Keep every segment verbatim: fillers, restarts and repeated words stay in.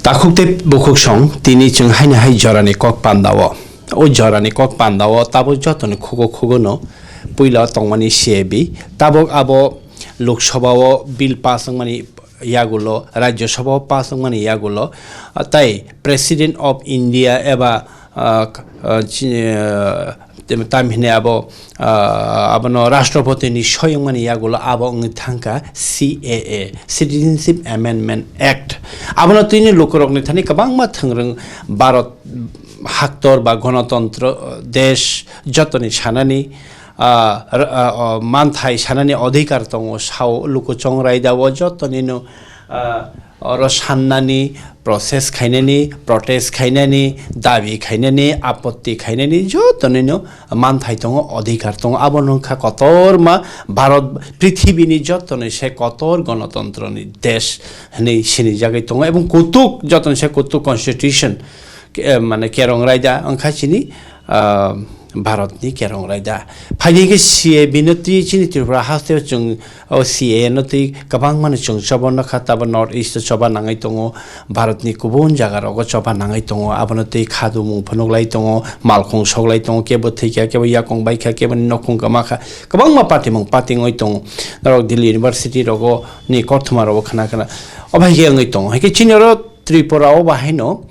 Takhuk tei bukhuk song tini chwng haino hai jorani kok pandao. O jorani kok pandao tabuk jotoni khugo khugono puila tongmani C A B. Tabuk abo Lok Sabha o bill pass wngmani yagulo, Rajya Sabha o pass wngmani yagulo, ah, tai President of India eba, ah, k-, ah, chi-, ah, tem-, tam hine abo, ah, abono Rashtrapati ni soi wngmani yagulo abo wngwi thangkha C A A, Citizenship Amendment Act. Abono tini lukurokni thani kwbangma thwngrwng Bharat haktor ba gonotontro desh jotoni sanani, ah, r-, ah, oh, manthai sanani odhikar tongo, sao luku chongraida o jotonino, ah, oro sannani, process khainani, protest khainani, dabi khainani, apotti khainani jotonino manthai tongo, odhikar tongo. Abono wngkha kotorma Bharat prithibini jotoni se kotor gonotontroni desh hinwi sinijagwi tongo, ebong kutuk jotoni se kutuk constitution, ke-, mane kerong raida wngkha chini, ah, Bharatni kerong raida. Phaidi khe C A B no twi chini Tripura hasteo chwng o C A A no twi kwbangmano chwng choba nokha, tabo North East o choba nangwi tongo, Bharatni kubun jaga rogo choba nangwi tongo, abono twi khadumung phunuk lai tongo, malkhung sok lai tongo, kebo thwikha, kebo yakung baikha, kebo ni nokhung kwma kha, kwbangma patimung patingwi tongo. Norok Delhi University rogo ni kothoma rogo khna khna obo hai khe wngwi tongo. Hai khe chini oro Tripura o bahaino,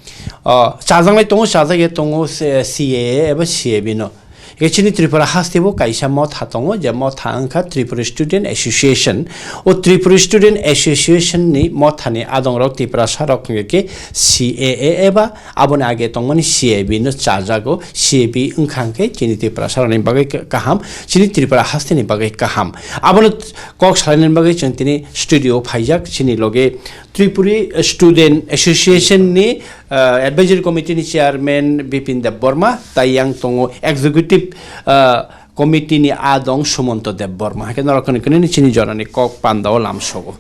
ah, chajaknai tongo, chajak ya tongo se-, C A A eba C A B no. Eke chini Tripura haste bo kaisa motha tongo, je motha wngkha Tripura Student Association. O Tripura Student Association ni motha ni adong rok Tiprasa rok hingke C A A eba aboni age tongmani C A B no chajago, C A B wngkha hingke chini Tiprasa rok ni bagwi kaham, chini Tripura haste ni bagwi kaham. Abono kok salaini bagwi chwng tini studio o phaijak, chini loge Tripuri Student Association ni, ah, Advisory Committee ni Chairman Bipin Deb Borma, tai yang tongo Executive, ah, Committee ni adong Sumonto Deb Borma. Hakhe norok kwnwi kwnwi ni chini jorani kok pandao lamsogo.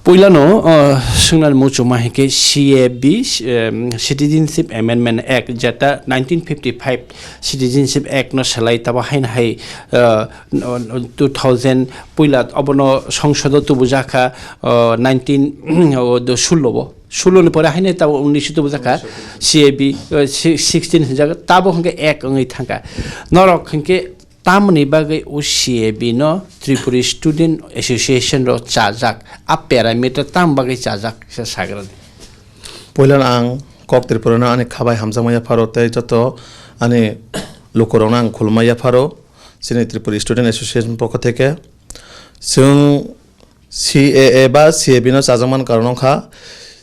Puilano, ah, swngnani muchungma hinkhe C A B, em, Citizenship Amendment Act, jeta nineteen fifty-five Citizenship Act no selai tabo haino hai, ah, two thousand puila obono songsodo tubujakha, o, nineteen, o, do sullo bo. Sullo ni pore haino tabo unnish tubujakha. C A B, o, si-, sixteen hinjak, tabo hwnkhe ek wngwi thangkha. Norok hwnkhe tamoni bagwi o C A B no Tripuri Student Association ro chajak. A parameter tam bagwi chajak se sagrani. Puilano ang kok Tripura no ani khabai hamjakma yapharo tei joto ani lukurokno ang khulumma yapharo. Chini Tripuri Student Association pokho theke chwng C A A ba C A B no chajakmani karon wngkha,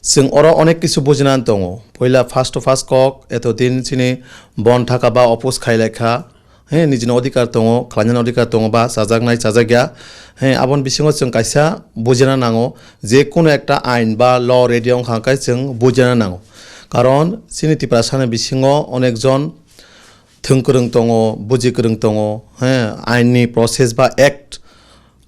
chwng oro onek kisu bujinani tongo. Puila first to first kok eto din chini bon thaka ba oppose khailaikha, he, nijini odhikar tongo, khlainani odhikar tongo ba chajaknai chajakya, he, aboni bisingo chwng kaisa bujina nango, je kono ekta ain ba law ready wngkha khe chwng bujina nango. Karon chini Tiprasani bisingo onek jon thwng kwrwng tongo, buji kwrwng tongo, he, ain ni process ba act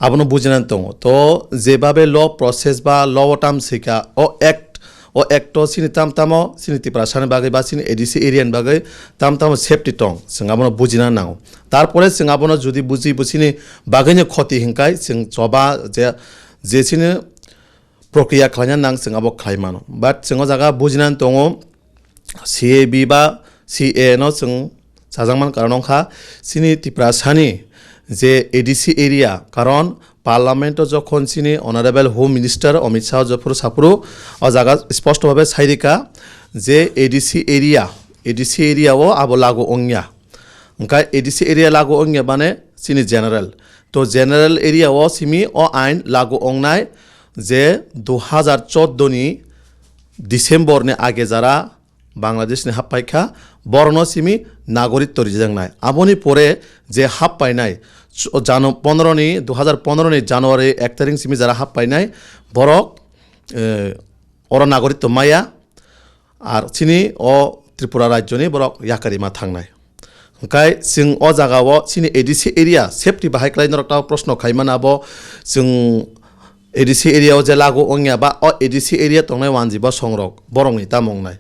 abono bujinani tongo. To jebabe law process ba law o tam sika o act, o act o chini tam tamo chini Tiprasani bagwi ba chini A D C area ni bagwi tam tamo safety tong, chwng abono bujina nango. Tarpore chwng abono jodi buji bo chini bagwino khoti hinkai chwng choba je, je chini prokriya khlaina nang chwng abo khlai mano. But chwng o jaga bujinani tongo, C A B ba C A no chwng chajakmani karon wngkha chini Tiprasani je A D C area, karon parliament o jokhon chini Honorable Home Minister Amit Shah jophuru saphuru o jaga sposto bhabe sairika je A D C area, A D C area o abo lagu wngya. Hwnkhe A D C area lagu wngya mane chini general. To general area o simi o ain lagu wngnai je dui hajar choudo ni December ni age jara Bangladesh ni happai kha, borokno simi nagoritto rijaknai. Aboni pore je happainai, ch-, jano-, pondro ni, dui hajar pondro ni January ek tarik simi jara happainai, borok, eh, oro nagoritto maya, ar chini o Tripura rajyo ni borok yakarima thangnai. Hwnkhe chwng o jaga o chini A D C area safety bahai kwlai norok tamo proshno khaimani abo chwng A D C area o je lagu wngya ba o A D C area tongnai wanji bosong rok borok ni tamo wngnai.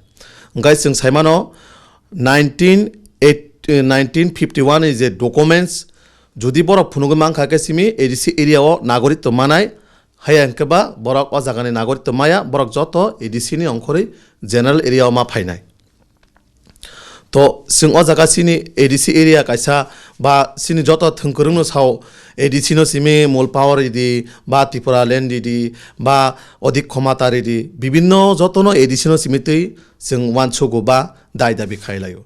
Hwnkhe chwng saimano nineteen eight, nineteen fifty one ni je documents jodi borok phunugwi mankha khe simi A D C area o nagoritto manai Haya hwnkhe ba borok o jagani nagoritw maya, borok joto A D C ni ongkhorwi general area o ma phainai. To chwng o jaga chini A D C area kaisa ba chini joto thwngkwrwngno sao A D C no simi mul power ridi ba Tripura land ridi ba odik khomata ridi bibinno jotono A D C no simi twi chwng uansugo ba dai dabi khai laio.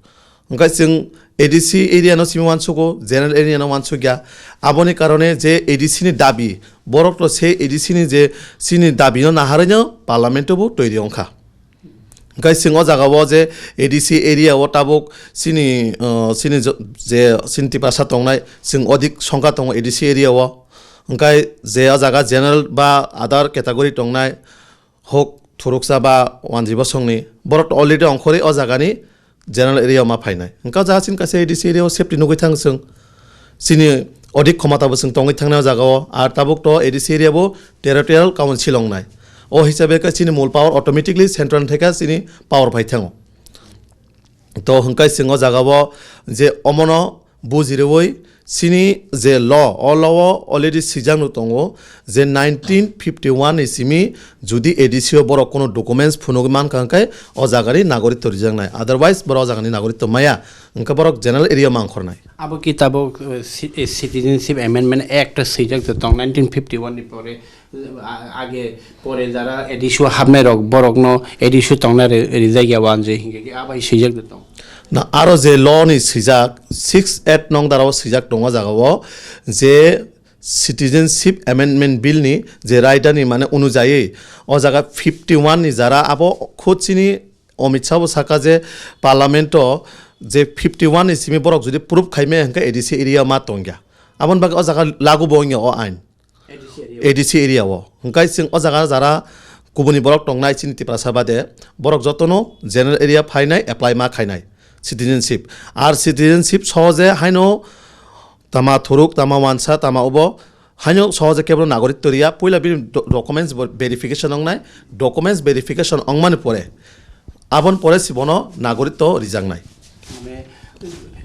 Hwnkhe chwng A D C area no simi uansugo, general area no uansukya. Aboni karone je A D C ni dabi, borok to se A D C ni je chini dabi no naharwi no parliament o bo toiri wngkha. Hwnkhe chwng o jaga o je A D C area o tabuk chini, uh, chini jo-, je chini Tiprasa tongnai, chwng odik songkha tongo A D C area o. Hwnkhe je o jaga general ba other category tongnai, hok thuruksa ba wanji bosongni, borok to already ongkhorwi o jagani general area o ma phainai. Hwnkhe o jaga chini kaisa A D C area o safety nugwi thang chwng. Chini odik khomata bo chwng tongwi thangnai o jaga o. Ar tabuk to A D C area bo territorial council wngnai. O hisabe khe chini mul power automatically central theka chini power phai thango. To hwnkhe chwng o jaga o je omono bujirwi chini je law, o law o already swijak no tongo je nineteen fifty one ni simi judi A D C o borok kono documents phunugwi mankha hwnkhe o jagani nagoritw rijaknai, otherwise borok o jagani nagoritw maya, hwnkhe borok general area o mangkhornai. Abo ki tabuk, eh, ci-, eh, Citizenship Amendment Act swijak tong nineteen fifty one ni pore. A-, age pore jara A D C o hapnai rok, borok no A D C o tongna ri-, rijak ya wanjwi hinkhe ki abai swijak de tong. Na aro je law ni swijak six eight nong dara o swijak tongo jaga o je Citizenship Amendment Bill ni je raida ni mane onujayi o jaga fifty one ni jara abo khud chini Amit Shah bo saka je parliament o je fifty one ni simi borok jodi proof khaime hinkhe A D C area ma tongya. Aboni bagwi o jaga lagu bo wngya o ain. A D C area o. Hwnkhe chwng o jaga jara kubuni borok tongnai chini Tiprasa bade, borok jotono general area phainai apply ma khainai citizenship. Ar citizenship sohoje haino tama thuruk, tama wansa, tama obo haino sohoje kebo nagoritw riya, puila bini do-, documents bo verification wngnai, documents verification wngmani pore, aboni pore si bono nagoritw rijaknai. Mane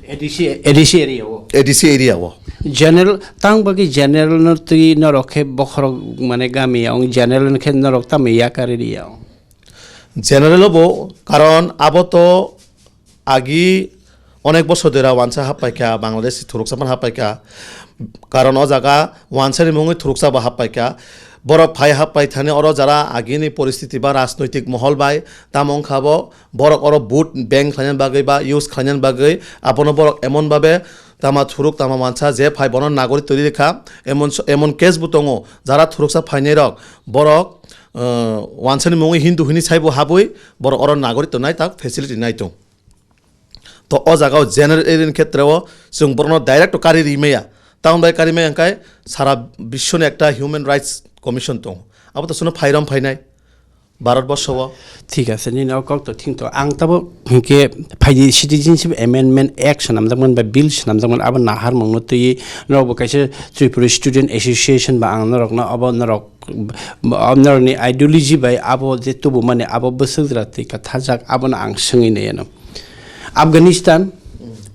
A D C, A D C area o. A D C area o. General, tang bagwi general no twi norok khe bokhorok mane gami ya wng, general no khe norok tamo yakari ri ya wng. General o bo, karon abo to agi onek bosor dera wansa happaikha, Bangladesh thuruksa phano happaikha. Karon o jaga wansa ni mungwi thuruksa bo happaikha. Borok phai happai thani oro jara agini poristiti ba rajnoitik mohol bai tamo wngkha bo, borok oro vote bank khlaina bagwi ba use khlaina bagwi abono borok emon babe tama thuruk tama wansa je phai bono nagoritw twi rikha, emon, emon case bo tongo, jara thuruksa phainai rok, borok, uh, wansani mungwi Hindu hini saibo habwi borok oro nagoritw nai tak facility nai tong. To o jaga o general area ni khetre o chwng borokno direct o kari ri maya. Tamoni bai kari maya hwnkhe sara biswni ekta human rights commission tongo. Abo to chwngno phairam phainai Bharat borsho o. Thik ase, nini o kok to thik to. Ang tabo hinkhe phaidi Citizenship Amendment Act swnamjakmani ba bill swnamjakmani abo naharmungno twiwi norok bo kaisa Tripura Student Association ba ang norokno abo norok, norokni ideology bai abo je tubumani abo bwswk jora twi kwtharjak abono ang swngwi naiyano. Afghanistan,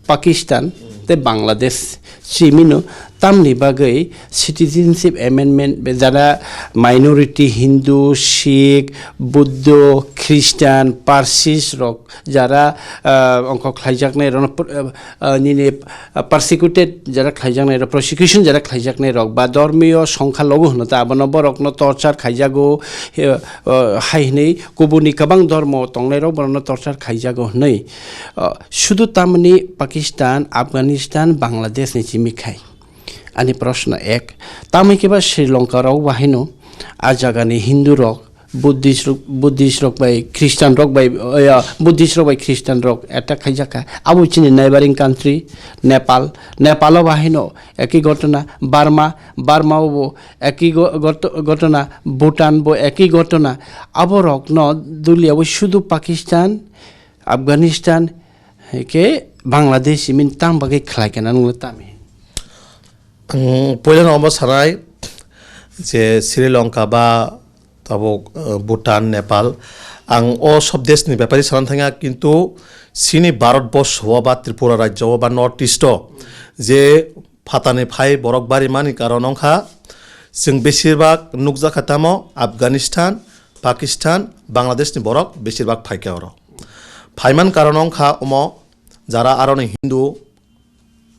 Pakistan tei Bangladesh simino tamni bagwi Citizenship Amendment be jara minority Hindu, Sikh, Buddho, Christian, Parsis rok jara, ah, ongkho khlaijaknai rokno pr-, ah, ah, nini, ah, persecuted jara khlaijaknai rok, prosecution jara khlaijaknai rok ba dormiyo songkha logo hwno ta abono borokno torture khaijago, he, ah, hai hwnwi kubuni kwbang dormo tongnairok borokno torture khaijago hwnwi, ah, sudu tamni Pakistan, Afghanistan, Bangladesh ni simi khai. Ani proshno ek, tamni khe ba Sri Lanka rok bahaino a jagani Hindu rok, Buddhist rok, Buddhist rok bai Christian rok bai, ya, Buddhist rok bai Christian rok attack khaijak kha. Abo chini neighboring country Nepal, Nepal o bahaino ekhi ghotona, Burma, Burma o bo ekhi go-, goto-, ghotona, Bhutan bo ekhi ghotona. Abo rokno dulia bo sudu Pakistan, Afghanistan, hwnkhe Bangladesh imin tang bagwi khlai khe na nunglo tami? Ang puila no omo sanai je Sri Lanka ba tabuk, eh, Bhutan, Nepal, ang o sob desh ni bepari sana thangya, kintu sini Bharat borsho o ba Tripura rajyo o ba North East o je phatani phai borok barimani karon wngkha Chwng besirbak nukjakha tamo Afghanistan, Pakistan, Bangladeshni borok besirbak phaikha oro. Phaiman karon wngkha omo, jara aroni Hindu,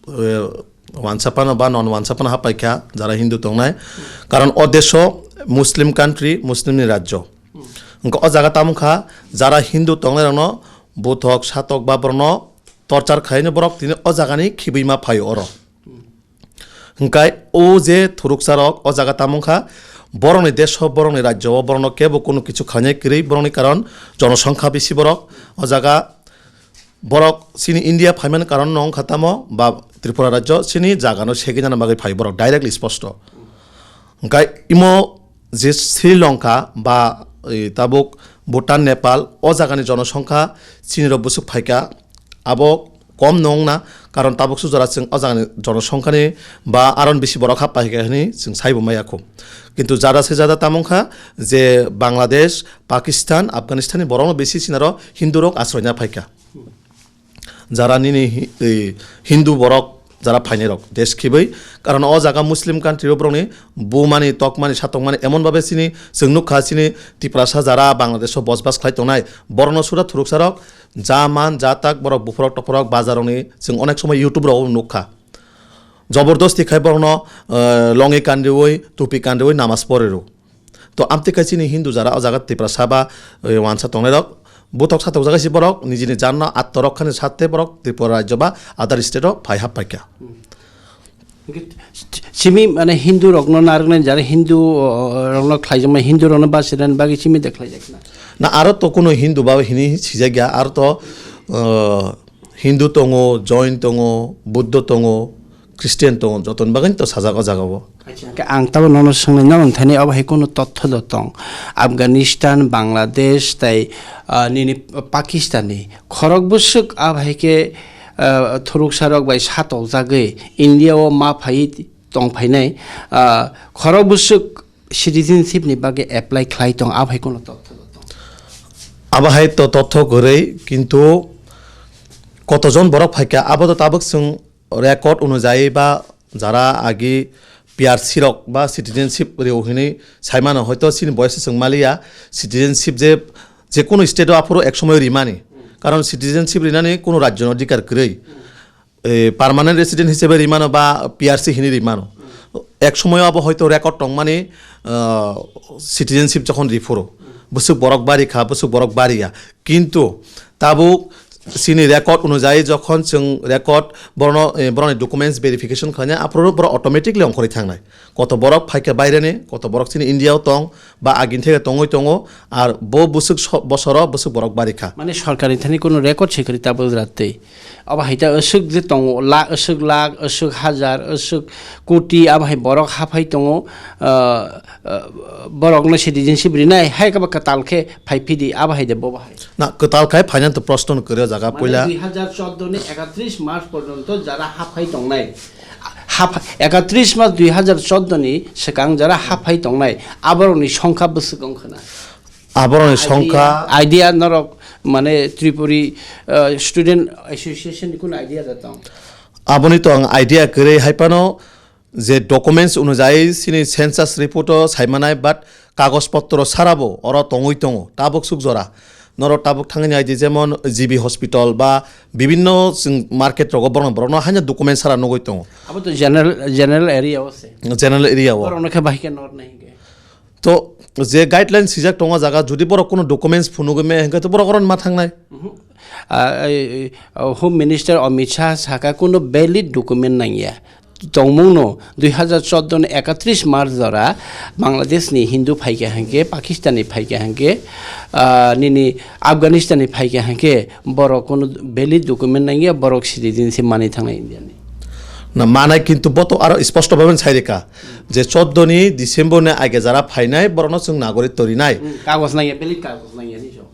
eh, wansapano ba non wansapano hapaikha, jara Hindu tongnai. Karon o desho Muslim country, Muslimni rajyo. Wngkha o jaga tamo wngkha, jara Hindu tongnairokno buthok, satok ba borokno torchar khaino borok tini o jagani khibima phaio oro. Hwnkhe o je thuruksarok o jaga tamo wngkha, borokni desho, borokni rajyo-o borokno kebo kunu kichu khlainai kwrwi, borokni karon jonosongkha bisi borok. O jaga borok chini India phaimani karon no wngkha tamo ba Tripura rajyo chini jagano segwi nana bagwi phai borok directly sposto. Hwnkhe imo je Sri Lanka ba, eh, tabuk Bhutan, Nepal, o jagani jonosongkha chini rok bwswk phaikha, abo kom no wngna, karon tabuk su jora chwng o jagani jonosongkhani ba aron bisi borok hap paikha hwnwi chwng saibo maya kho. Kintu jada se jada tamo wngkha je Bangladesh, Pakistan, Afghanistan ni borok no bisi sinaro Hindu rok asroina phaikha. Jara nini hi-, ei, Hindu borok jara phainai rok desh khibwi, karon o jaga Muslim country o borokni bumani, tokmani, satokmani emon babe chini chwng nukha chini Tiprasa jara Bangladesh o bosbas khlai tongnai borokno sura thuruksarok ja man ja tak borok buphurok tophorok bazarokni chwng onek somoi YouTube rogo nukha. Jobordosti khai borokno, eh, longi kandiwi, tupi kandiwi namas poriro. To amtwi khe chini Hindu jara o jaga Tiprasa ba, eh, wansa tongnairok, buthok satok jaga si borok nijini janno attorok khani satte borok Tripura rajyo ba other state o phai hap paikha. Hwnkhe simi mane Hindu rokno narwknai jara Hindu, o, rokno khlaijaknai, Hindu rokno bachirani bagwi simi de khlaijak na? Na aro to kuno Hindu ba hini sijak ya, aro to, eh, Hindu tongo, Jain tongo, Buddho tongo, Christian tongo, jotoni bagwi to sajak o jaga o. Acha, hwnkhe ang tabo nono swngnai, nono thani abo hai kunu totho do tong? Afghanistan, Bangladesh, tai, ah, nini Pakistan ni khorok bwswk abo hai khe, ah, thuruksarok bai satokjagwi India o ma phai tong phainai, ah, khorok bwswk citizenship ni bagwi apply khlai tong, abo hai kunu totho do tong? Abo hai to totho kwrwi, kintu kotojon borok phaikha, abo to tabuk chwng record onujai ba jara agi P R C rok ba citizenship rw hinwi saimano, hoito chini boyos chwng maliya citizenship je, je kunu state o aphuru ek somoy rimani, karon citizenship rinani kunu rajyo ni adhikar kwrwi. Eh, permanent resident hisabe rimano ba P R C hinwi rimano. Ek somoyo abo hoito record tongmani, ah, citizenship jokhon riphuru. Bwswk borok bari kha, bwswk borok bari ya. Kintu tabuk chini record onujai jokhon chwng record borokno, eh, borokni documents verification khlainai, aphuru borok automatically ongkhorwi thangnai. Koto borok phaikha baireni, koto borok chini India o tong, ba agini theke tongwi tongo, ar bo bwswk so-, bosoro bwswk borok bari kha. Mane sorkarni thani kunu record se kwrwi tabuk jora twi. Abo hai ta aswk je tongo, la-, aswk lakh, aswk hajar, aswk koti, abo hai borok haphai tongo, ah, ah, borokno citizenship rinai, hai khe bo kwtal khe phai phidi, abo hai de bo bo hai. Na, kwtal khai finance to proshno kwrwi o jaga. Mane puila dui hajar chordo ni ekatris March porjonto jara haphai tongnai. Hap-, ekatris March dui hajar chordo ni swkang jara haphai tongnai, aborokni songkha bwswk wngkha na? Aborokni songkha idea, idea norok mane Tripuri, uh, Student Association ni kun idea da tong? Aboni to ang idea kwrwi hai phano je documents onujai chini census report o sai manai, but kagoj potro sarabo oro tongwi tongo, tabuk suk jora. Norok tabuk thangwi nai di, jemon G B hospital ba bibinno chwng market rogo borokno, borokno haino document sara nugwi tongo. Abo to general, general area o se. General area o. Borokno khe bahai khe nor nai hinkhe. To je guideline sijak tongo jaga, jodi borok kuno documents phunugwi me hinkhe to borok oro ma thangnai. Mhm. Ah, ei, ei, oh, Home Minister Amit Shah saka kuno valid document nangya. Tongmungno dui hajar chordo ni ekatris March jora Bangladesh ni Hindu phaikha hwnkhe, Pakistan ni phaikha hwnkhe, ah, nini Afghanistan ni phaikha hwnkhe borok kuno valid document nangya, borok citizenship manwi thangnai India ni. Na manai, kintu bo to aro sposto bhabe sai rikha je chordo ni December ni age jara phainai borokno chwng nagorik torinai. Hmm, kagoj nangya, valid kagoj nangya ni so.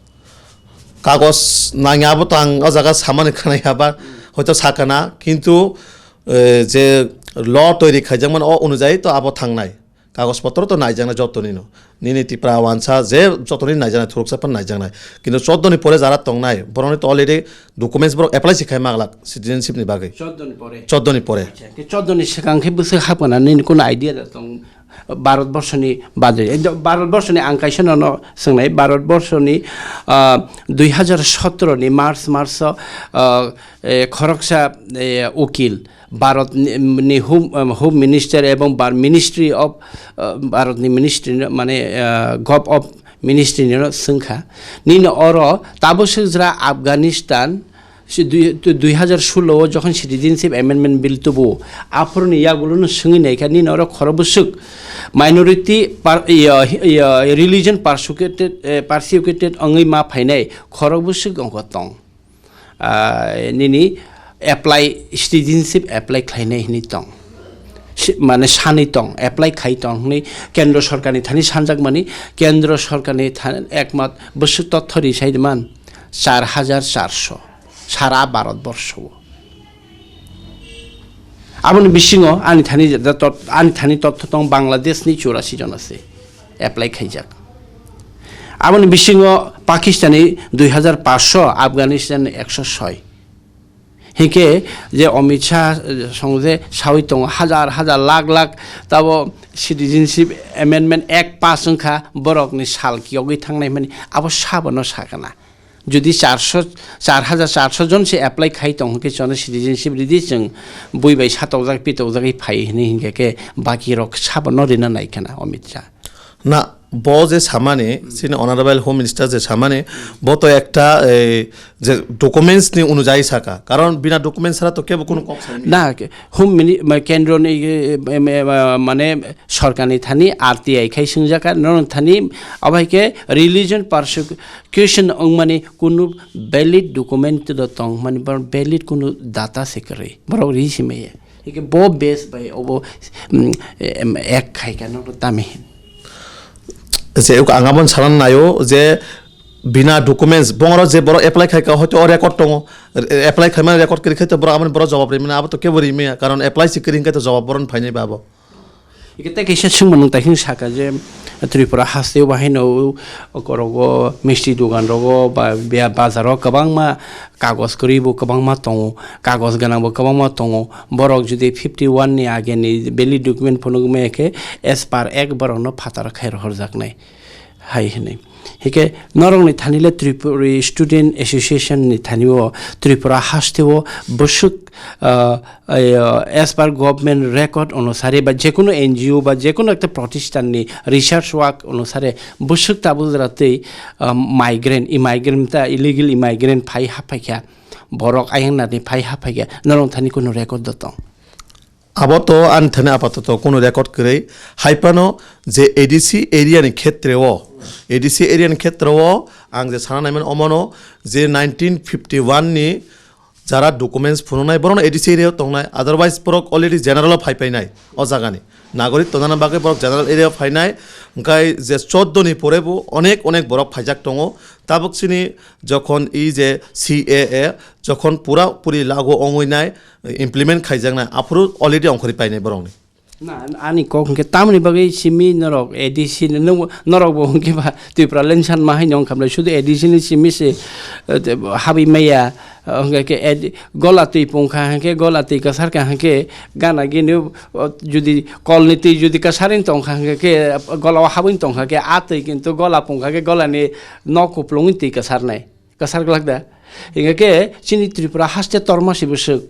Kagoj nangya abo to ang o jaga samani khwnaya ba, hoito sakana, kintu, eh, je law toiri khaijakmani o onujai to abo thangnai. Kagoj potro to naijaknai jotoni no. Nini Tipra wansa je jotoni naijaknai, thuruksa phan naijaknai. Kintu chordo ni pore jara tongnai, borokni to already documents borok apply si khai maglak citizenship ni bagwi. Chordo ni pore? Chordo ni pore. Acha, ke chordo ni swkang khe bwswk hapkana nini kuno idea da tong? Bharat borshoni badwi. Eh, do-, Bharat borshoni ang kaisa nono swngnai, Bharat borshoni, ah, dui hajar sotoro ni March, March o, ah, eh, khoroksa, eh, ukil Bharat ni, ni Home, um, Home Minister ebong Bar-, Ministry of, ah, Bharat ni Ministry no, mane, ah, Gov of Ministry no swngkha. Nini oro tabuk swkjra Afghanistan, Si dui, tu dui hajar solo o jokhon Citizenship Amendment Bill tubu, aphuruni yagulo no swngwi naikha, nini oro khoro bwswk minority par-, iyo, iyo, religion persecuted, eh, persecuted wngwi ma phainai khoro bwswk ongkha tong. Ah, nini apply, citizenship apply khlainai hinwi tong. Si-, mane sanwi tong, apply khai tong hinwi Kendra Sorkarni thani sanjakmani, Kendra Sorkarni tha-, ekmat bwswk totho ri sai man, char hajar charso. Sara Bharat borsho o. Aboni bisingo ani thani je-, je tot-, ani thani totho tong Bangladesh ni churasi jona se apply khaijak. Aboni bisingo Pakistan ni dui hajar paanch sho, Afghanistan ni ekso soi. Hinkhe je Amit Shah, eh, song je sawi tongo hajar hajar lakh lakh tabo Citizenship Amendment Act pass wngkha borok ni sal kiyogwi thangnai mani abo sabono sakana. Jodi charso, char hajar charso jon se apply khai tong hwnkhe chwngno citizenship ridi, chwng bui bai satokjak pitokjagwi phai hwnwi hinkhe khe baki rok sabono rina nai khana Amit Shah. Na, bo je samani, chini Honorable Home Minister je samani, bo to ekta, eh, je documents ni onujai saka. Karon bina documents sara to kebo kono kok sai maya. Na, ke-, Home Mini-, ma-, Kendro ni, eh, em, em, ah, mane Sorkar ni thani R T I khai swngjak, norok thani abo hai khe religion persecution wngmani kunu valid document do tong mani, borok valid kunu data se kwrwi, borok ri si maya. Hike bo base bai obo, mm, em, ek khai kha, no tami hin. Je ang abon sanan nayo je bina documents bongoro je borok apply khai kha, hoito o record tongo, apply khai mani record kwrwi khai to borok aboni borok jawab ri mani, abo to kebo ri maya, karon apply si kwrwi hinkhe to jawab boron phainai ba abo. Ike tei kaisa swngmung nwng taising saka je Tripura haste o bahai no korogo misti dogan rogo ba bia bazar o kwbangma kagos kwrwi bo kwbangma tongo, kagos gwnang bo kwbangma tongo. Borok jodi fifty one ni age ni valid document phunuk maya khe as per ek borok no phatar khai rohor jaknai hai hinwi. Hike norokni thani le Tripuri Student Association ni thani o Tripura haste o bwswk, ah, ah, as per government record onusare ba jekunu N G O ba jekunu ekta protisthan ni research work onusare bwswk tabuk jora twi, ah, migrant, immigrant ta illegal immigrant phai haphaikha, borok ayang nani phai haphaikha, norok thani kunu record do tong? Abo to ani thani apatoto kunu record kwrwi. Hai phano je A D C area ni khetre o, A D C area ni khetre o ang je sana naimani omono je nineteen fifty one ni jara documents phunuknai, borokno A D C area o tongnai, otherwise borok already general o phai painai o jagani. Nagorik tongnani bagwi borok general area o phainai, hwnkhe je chordo ni pore bo onek onek borok phaijak tongo. Tabuk chini jokhon i je C A A jokhon pura puri lagu ongwi nai, implement khaijaknai, aphuru already ongkhorwi painai borokni. Na, ani kok hwnkhe tamoni bagwi simi norok A D C ni, nung-, norok bo hwnkhe ba Tipraland sanma haino wngkha belai, sudu A D C ni simi se, eh, habwi maya, eh, hwnkhe khe A D, gola twi pungkha hwnkhe, gola twi kwsar kha hwnkhe, gana gini, oh, judi kolni twi judi kwsarwi tongkha hwnkhe khe, gola o habwi tongkha khe, a twi kintu gola pungkha khe, golani nok kuplungwi twi kwsarnai, kwsar glak da? Hwnkhe khe chini Tripura haste torma se bwswk.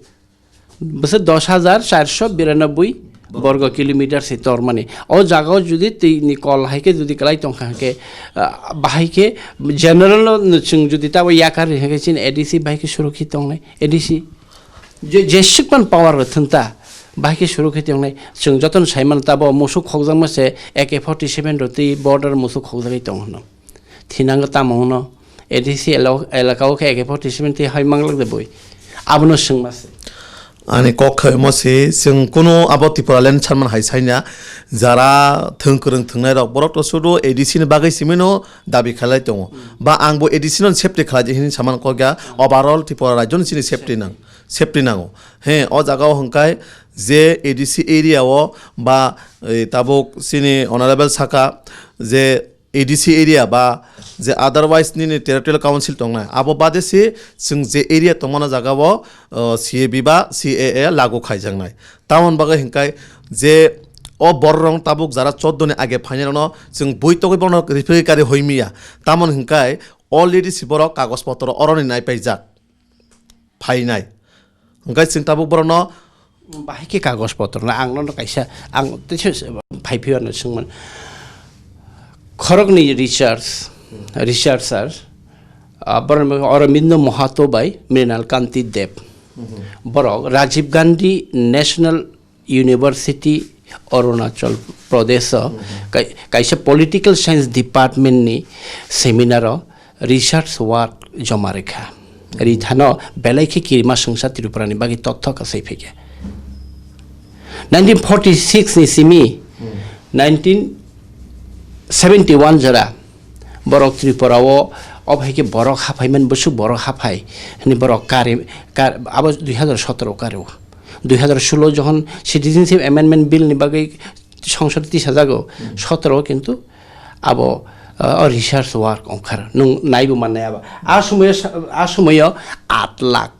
Bwswk dos hajar charso biranoboi borgo kilometer se tormani. O jaga o judi twi ni kol hai khe judi kwlai tongkha hwnkhe, ah, bahai khe general no chwng judi tabo yakar ri hwnkhe chini A D C bahai khe surokkhi tongnai, A D C. Je, jeswk man power rw thung ta, bahai khe surokkhi tongnai. Chwng jotono sai mano tabo musuk khokjakma se A K forty seven rw twi border musuk khokjagwi tong hwno. Thinango tamo hwno, A D C elo-, elaka o khe A K forty seven twi hai manglak de boi. Abono swngma se. Ani kok khaimo se, chwng kunu abo Tipraland sanman hai saina, jara thwng kwrwng thwngnai rok, borok to sudu A D C ni bagwi simi no dabi khalai tongo. Hmm. Ba ang bo A D C no safety khalai di hini saman kok ya, overall Tripura rajyo ni chini safety nang, safety nango. He, o jaga o hwnkhe je A D C area o ba, eh, tabuk chini honorable saka je A D C area ba je otherwise nini territorial council tongnai, abo bade se chwng je area tongmani jaga o, o, C A B ba C A A lagu khaijaknai. Tamoni bagwi hwnkhe je O bororok tabuk jara chordo ni age phainai rokno chwng buitogwi bono rifrigwi kari hoimiya. Tamoni hwnkhe already si borok kagoj potro oroni naipaijak phainai. Hwnkhe chwng tabuk borokno bahai khe kagoj potro na ang nono kaisa ang teisa phai phiyano swngmani. Khoroknwi research, researcher, ah, borokni Aurobindo Mahato bai Mrinal Kanti Deb. Borok Rajiv Gandhi National University, Arunachal Pradesh o kai-, kaisa political science department ni seminar o research work joma rwkha. Rithano belai khe kirima swngsa Tripura ni bagwi totho kwsai phaikha. Nineteen forty six ni simi nineteen seventy one jora borok Tripura o, o hai khe borok haphai man bwswk borok haphai hwnwi borok kari, kar, abo dui hazar sotoro kari o. Dui hazar solo jokhon Citizenship Amendment Bill ni bagwi songsode tisajago, sotoro kintu abo, uh, o research work ongkhar nwng naibo mannai abo. A somoyo sa-, a somoyo aat lakh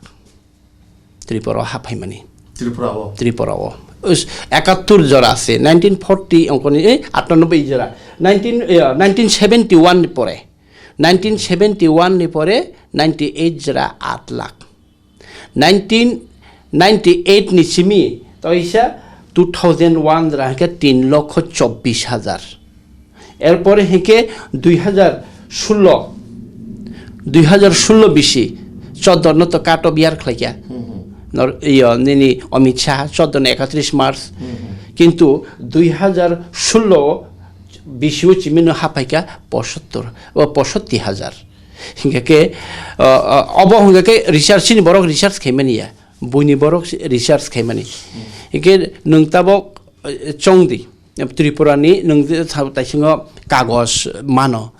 Tripura o haphaimani. Tripura o. Tripura o. Us-, ekattur jora ase, nineteen forty ongkoni, eh, atanoboi jora. Nineteen, eh, nineteen seventy one ni pore, nineteen seventy one ni pore ninety eight jora aat lakh. Nineteen ninety eight ni simi, toisa two thousand one jora hwnkhe tin lokho chobbish hajar. Erpore hwnkhe dui hazar solo, dui hazar solo bisi, chordo no to cut off year khlaikha. Hmm, hmm. Nor-, iyo, nini Amit Shah, chordo no ekatris March. Hmm, hmm. Kintu dui hazar solo bisio chimino haphaikha posottor, o posotti hajar. Hingkha khe, o, o, obo hingkha khe research, chini borok research khaimani ya, buini borok research khaimani. Hmm. Hingkhe nwng tabok, eh, chongdi. Tripura ni nwng je sa-, taisingo kagoj mano,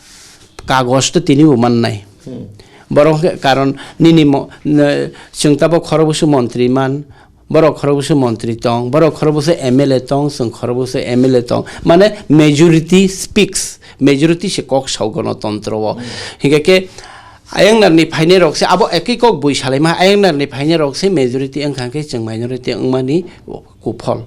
kagoj to tini bo mannai. Hmm. Borok hwnkhe karon nini mo-, ne, chwng tabok khorokbwswk montri man, borok khorokbwswk montri tong, borok khorokbwswk M L A tong, chwng khorokbwswk M L A tong. Mane majority speaks, majority se kok sao gonotontro o. Hmm. Hingkhe khe ayang narni phainai rok se abo ekwi kok bui salaima, ayang narni phainai rok se majority wngkha khe chwng minority wngmani kuphol.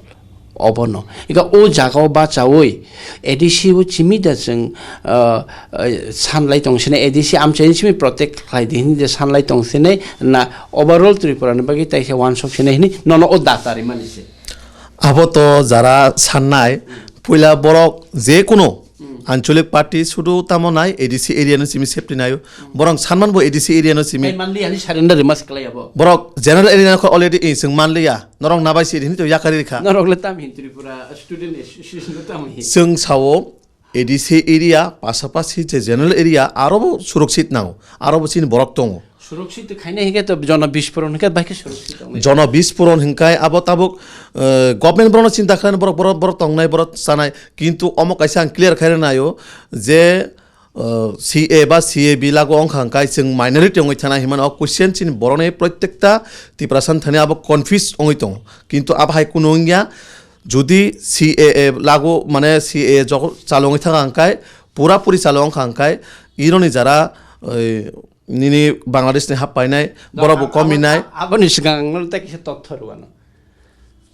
Obono. Ika o jaga o bachaui A D C o chimi da chwng, ah, ah, sanlai tong sini, A D C amchaini simi protect khlai di hini de sanlai tong sini na overall Tripura ni bagwi taisa wansok sini hini nono o data rimani se. Abo to jara sannai, puila borok je kuno Hmm. Anchalik party sudu tamo nai A D C area no simi safety naio. Borok sanman bo A D C area no simi. Ai manli ani surrender rima se klai abo. Borok general area no kho already i chwng manliya. Norok nabai si hini to yakari rikha. Norok le tam hin Tripura student association no tam hin. Chwng sao A D C area pasapasi je general area aro bo surakshit nango. Aro bo chini borok tongo. Surakshit khaina hingke to jono bisporon hingke bai khe surakshit tongnai. Jono bisporon hingkai abo tabuk, eh, government borokno chinta khlainai borok, borok, borok tongnai, borok chanai. Kintu omo kaisa ang clear khaina naio je, eh, C A ba C A B lago wngkha hingkai chwng minority wngwi thana hinmano o question chini borokni prottekta Tiprasa thani abo confuse wngwi tongo. Kintu abo hai kunu wngya, jodi C A A lago mane C A A jok-, chalo wngwi thangkha hingkai, pura puri chalo wngkha hingkai, ironi jara, oi, nini Bangladesh ni hap painai, borok bo komi nai. Abo-, aboni swkang ang nono tei kisa totho rwano.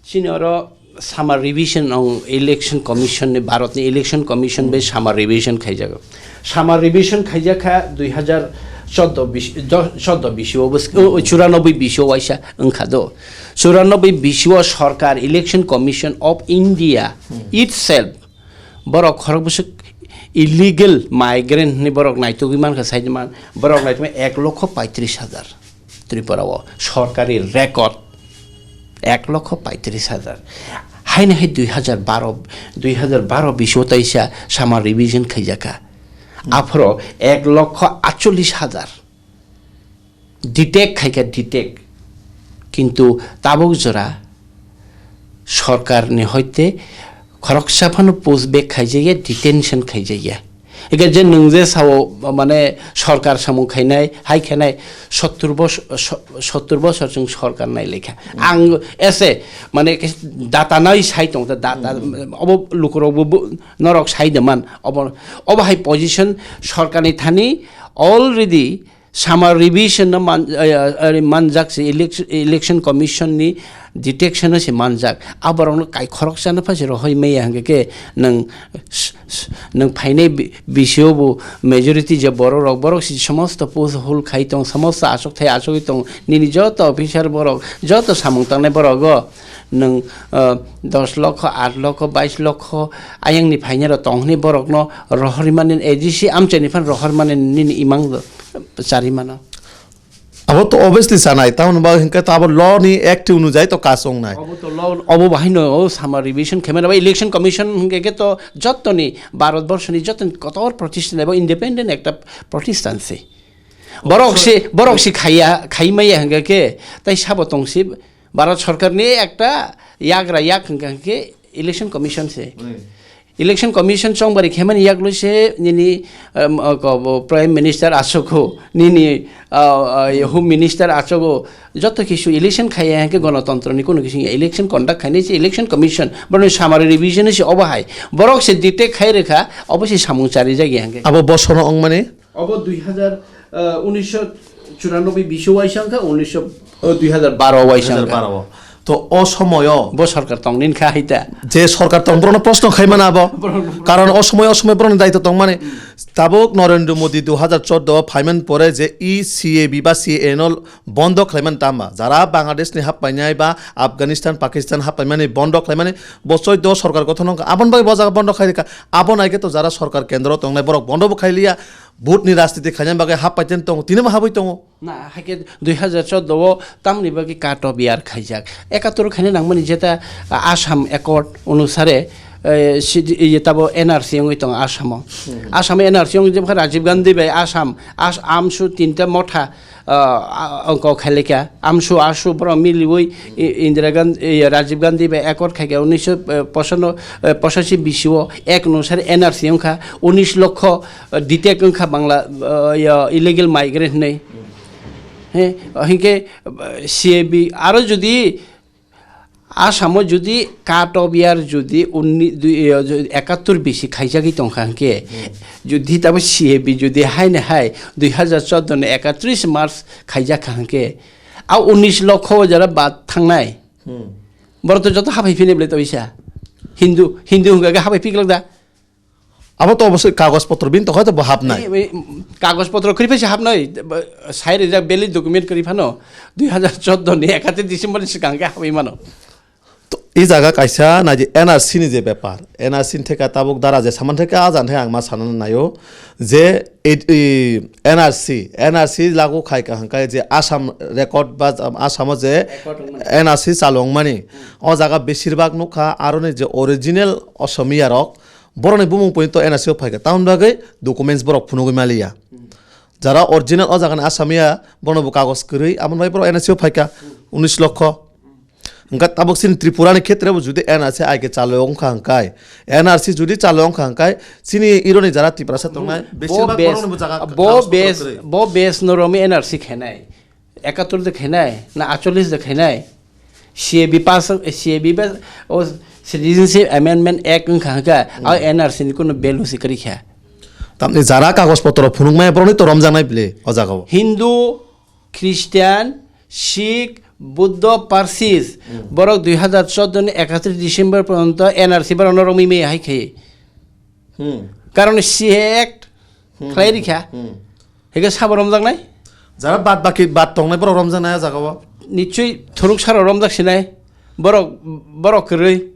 Chini oro summer revision ong election commission ni, Bharat ni election commission bai summer revision khaijago. Summer revision khaijakha dui hazar chordo bis-, do-, chordo bisio bwsk-, o, o, churanobboi bisio waisa wngkha do. Churanobboi bisio sorkar Election Commission of India itself Borok khorok bwswk illegal migrant hinwi borok naitugwi mankha, saidi man, borok naitugwi ek lokho paitris hajar Tripura o sorkari record ek lokho paitris hajar. Haino hai dui hazar baro, dui hazar baro biso taisa summer revision khaijakha. Aphoro ek lokho atchollis hajar. Detect khaikha, detect. Kintu tabuk jora sorkar ni hoite khoroksa phano push back khaijakya, detention khaijakya. Eke je nwng je sao, mane, sorkar samung khainai, hai khainai, sottur bos-, so-, sottur bosor chwng sorkar nai lekha. Ang ese, mane, ke data nai sai tong, data, obo lukurok bo, bo, norok sai de man, obo, obo hai position sorkar ni thani already Summer revision no man, eh, eh, manjak se elec-, election commission ni Detection o se manjak. A borokno kai khoroksa no phai se rohoi maya hingke ke nwng s-, s-, nwng phainai bi-, bisio bo majority je borok rok, borok si somosto push hole khai tong, somosto achuk thai achugwi tong, nini joto officer borok, joto samung tangnai borok o nwng, ah, dos lokho, aat lokho, bais lokho ayang ni phainai rok tong hwnwi borokno rohorwi mani, A D C amchai ni phan rohor mani nini imang chari mano. Abo to obviously sanai, tamoni bagwi hwnkhe to abo law ni act onujai to kaas wngnai. Obo to law, obo bahai no, o sama revision khaimani abo election commission hwnkhe khe to jottoni Bharat borso ni jottoni kotor protisthan ebo independent ekta protisthan se. Borok se, borok se khaiya, khaimaya hwnkhe khe, tai sabo tong se Bharat sorkar ni ekta yagra yak hwnkhe, hwnkhe election commission se. Hmm. Election commission chongbari khaimani yaklwi se nini, um, uh, ko-, bo Prime Minister achugo, nini, uh, uh, Home Minister achugo, joto kisu election khaiya hwnkhe gonotontro ni kono kisu election conduct khainai se election commission, boroni summary revision se obo hai. Borok se detect khai rwkha, obo se samung charijak ya hwnkhe. Abo bosono wngmani? Obo dui hazar, uh, unisho churanobboi bisio waisa wngkha, unisho, uh, dui hazar baro waisa wngkha. Dui hazar baro o. To o somoyo bo sorkar tong nini kha hai ta. Je sorkar tong, borokno proshno khai mano abo. Borokno proshno. Karon o somoy, o somoy borokni daitw tong mani. Hmm. Tabuk Narendra Modi dui hazar chordo o phaiman pore je e C A B ba C A A no bondo khlai mani tama. Jara Bangladesh ni hap painai ba Afghanistan, Pakistan hap paimani bondo khlai mani bo chordo o sorkar gothon wngkha. Aboni bagwi bo jaga bondo khai rikha. Abo naikhe to jara sorkar kendro tongnai borok bondo bo khai liya. Vote ni rajniti khaina bagwi hap paitani tongo, tini bo habwi tongo. Na, haikhe dui hazar chordo o tamni bagwi cut off year khaijak. Ekatur khaina nangmani jeta, ah, Assam Accord onusare, eh, sidi-, iye tabo N R C wngwi tongo Assam o. Hmm. Assam o N R C wngwi jebkha Rajiv Gandhi bai Assam, As-, AMSU tinta motha, ah, ah, ongko khailekha. AMSU, ASU borok miliwi I-, Indira Gandhi, eh, Rajiv Gandhi bai accord khaikha unisho, eh, pochano-, eh, pochashi bisio ek onusare N R C wngkha, unis lokho, eh, detect wngkha Bangla, eh, ya, illegal migrant hinwi. He, hinkhe, eh, C A B aro jodi Assamo jodi cut off year jodi unni-, dui, eh, ekatur bisi khaijagwi tongkha hinkhe, jodi tabo C A B jodi haino hai dui hazar chordo ni ekatris March khaijakha hinkhe, a unis lokho jara bad thangnai. Hmm. Borok to joto haphai phini bwle to isa. Hindu, Hindu hwnkha khe haphai phiklak da. Abo to obosoi kagoj potro bini tokha to bo hapnai. Ei, ei, kagoj potro khri phaisa hapnai, sai rijak valid document khri phano dui hazar chordo ni ekatis December ni swkang khe haphai mano. To, i jaga kaisa nai di N R C ni je bepar, N R C ni theka tabuk dara je saman theka a jan theka ang ma sana naio je i, i, N R C, N R C lagu khai ka hangkai je Assam record ba Assam o je Record wngmani. N R C chalwng mani. Hmm. O jaga besir bak nukha aroni je original Asamiya rok boroni bumung pointo N R C o phaikha tamoni bagwi documents borok phunugwi maliya. Hmm. Jara original o jaga ni Asamiya bono bo kagoj kwrwi amoni bagwi borok N R C o phaikha unis lokho. Hwnkhe tabuk chini Tripura ni khetre bo jodi N R C hai khe chalo wngkha hwnkhe, N R C jodi chalo wngkha hwnkhe, chini ironi jara Tiprasa tongnai, bo besir bak base, borokni bo jaga bo kagoj potro base, kwrwi. Bo base no romwi N R C khainai, ekatur de khainai, na acholis de khainai, C A B pass, C A B ba, o Citizenship Amendment Act wngkha hwnkhe, hmm, o N R C ni kunu value se kwrwi kha. Tamni jara kagoj potro phunukmaya borokni to romjaknai bile o jaga o. Hindu, Christian, Sikh, Buddha, Parsis, hmm, borok dui hazar chordo ni ekatis December porjonto N R C borokno romwi maya hai khe. Hmm. Karon C A A Act hmm, khlai hmm, rikha. Hmm. Hege sabo romjaknai? Jara bad baki bad tongnai borok romjaknai a jaga o. Nichoi thuruk saro romjak sinai. Borok, borok kwrwi.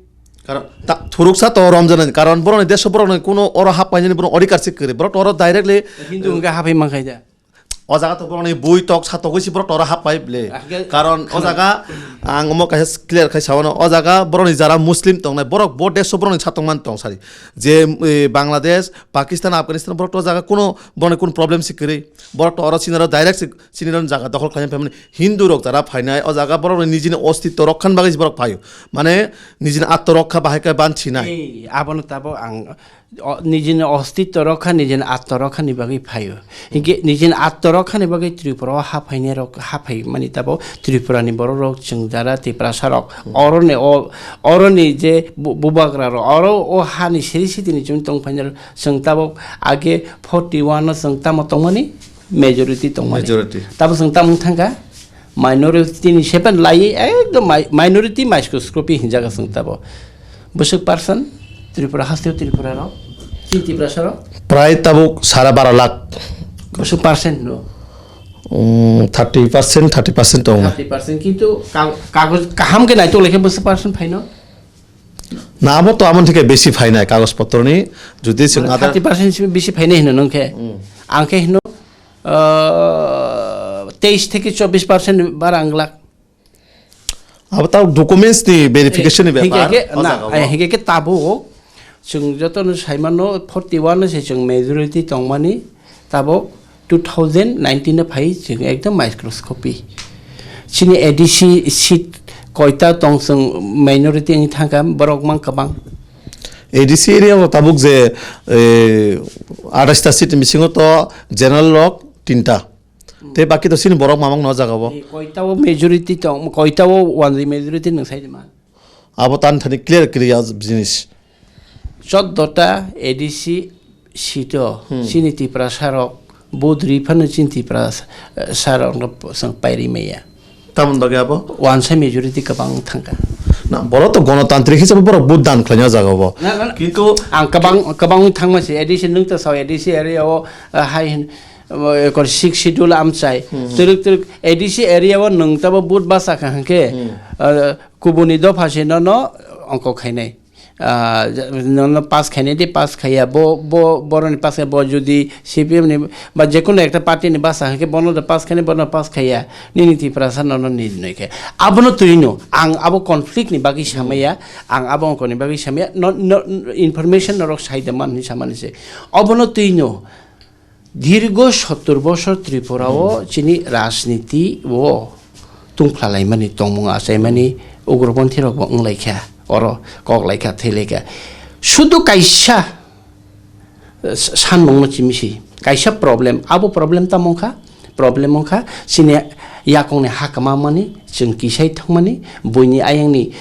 Karon ta-, thuruk sa to romjaknai. Karon borokni deso borokni kuno oro hap painani borok odhikar se kwrwi. Borok to oro directly Hindu hwnkhe haphai mankhai da. O jaga to borokni bui tok satogwi se borok tora hap pai ble. Ah, ke-, karon o jaga ang omo kaisa clear khai sawano, o jaga borokni jara Muslim tongnai borok bo deso borokni satongman tong sari. Je, eh, Bangladesh, Pakistan, Afghanistan borok to o jaga kuno borokni kuno problem se kwrwi. Borok to oro sinaro direct se siniro jaga dokhol khlaina phaimani Hindu rok jara phainai o jaga borokni nijini ostitto rokkhani bagwi se borok phaio. Mane nijini atto rokha bahai khe ban sinai. Ei, abono tabo ang O, nijini ostitto rokha, nijini atto rokha ni bagwi phaio. Hinkhe nijini atto rokha ni bagwi Tripura o haphainai rok, haphai mani tabo Tripura ni borok rok chwng jara Tiprasa rok. Hmm. Oroni o, oroni je bu-, bubagra rok, oro o hani siri sitini chwng tong phainai rok, chwng tabok age forty one o chwng tamo tongmani majority tongmani. Majority. Tabo chwng tamo thangkha? Minority ni seven lai, ekdom mi-, minority microscopy hinjaga chwng tabo. Bwswk percent Tripura hasteo Tripura rok, chini Tiprasa rok? Prai tabuk sara baro lakh. Bwswk percent no? Um, thirty percent, thirty percent tongo. Thirty percent, kintu ka-, kagoj kaham khe naitok lekhe bwswk percent phaino? Na, abo to amon thike besi phainai kagoj potro ni, jodi chwng Mane ada thirty percent bisi phainai hino nung khe. Hmm. Ang khe hino, ah, teis theke chobbish percent bara ang glak. Abo ta documents ni verification ni Hingke bepar, khe, o na, jaga o. eh, hingke khe tabuk chwng joto no sai mano forty one no se chwng majority tongmani, tabuk two thousand nineteen no phai chwng ekdom microscopy. Chini A D C seat koita tong chwng minority wng thangkha borok mang kwbang. A D C area o tabuk je, eh, atais ta seat bisingo to general rok tinta. Tei baki to chini borok mamang no jaga o. Ni koita o majority tong, koita o wanjwi majority nwng sai di man. Abo tan thani clear clear jinis. Choddo ta A D C seat o Hmm. chini Tiprasa rok vote ri phano chini Tiprasa rok no chwng pairi maya. Tamoni bagwi abo? Wansa majority kwbang thangkha. Na, borok to gonotantrik hisabe borok vote dan khlaina jaga o. Na, na, na. Kintu ang kwbang, kwbang wng thangma se A D C nwng ta sao A D C area o, ah, hai hin, ah, ekor six schedule amchai. Hmm. Twrwk twrwk A D C area o nwng tabo vote basa kha hwnkhe, Hmm. ah, kubuni dopha se nono ongkok khainai. Ah, nono pass khainai de, pass khaiya, bo, bo, boroni pass khaiya, bo jodi C P M ni ba jekono ekta party ni basa hwnkhe bono de pass khainai, bono pass khaiya, nini Tiprasa nono nini noi khe. Abono twino, ang abo conflict ni bagwi samaya, ang abo ongkoni bagwi samaya, no, no, information norok sai de man hinwi samani se. Obono twino, Dirgo sottor bosor Tripura o chini rajniti o tungphlalaimani tongmung achaimani ugroponthi rok bo wnglaikha, oro koklaikha, thwilaikha. Sudu kaisa, eh, sanmungno chimisi, kaisa problem, abo problem tamo wngkha, problem wngkha chini yakungni ha kwmamani, chwng kisai thangmani, buini ayangni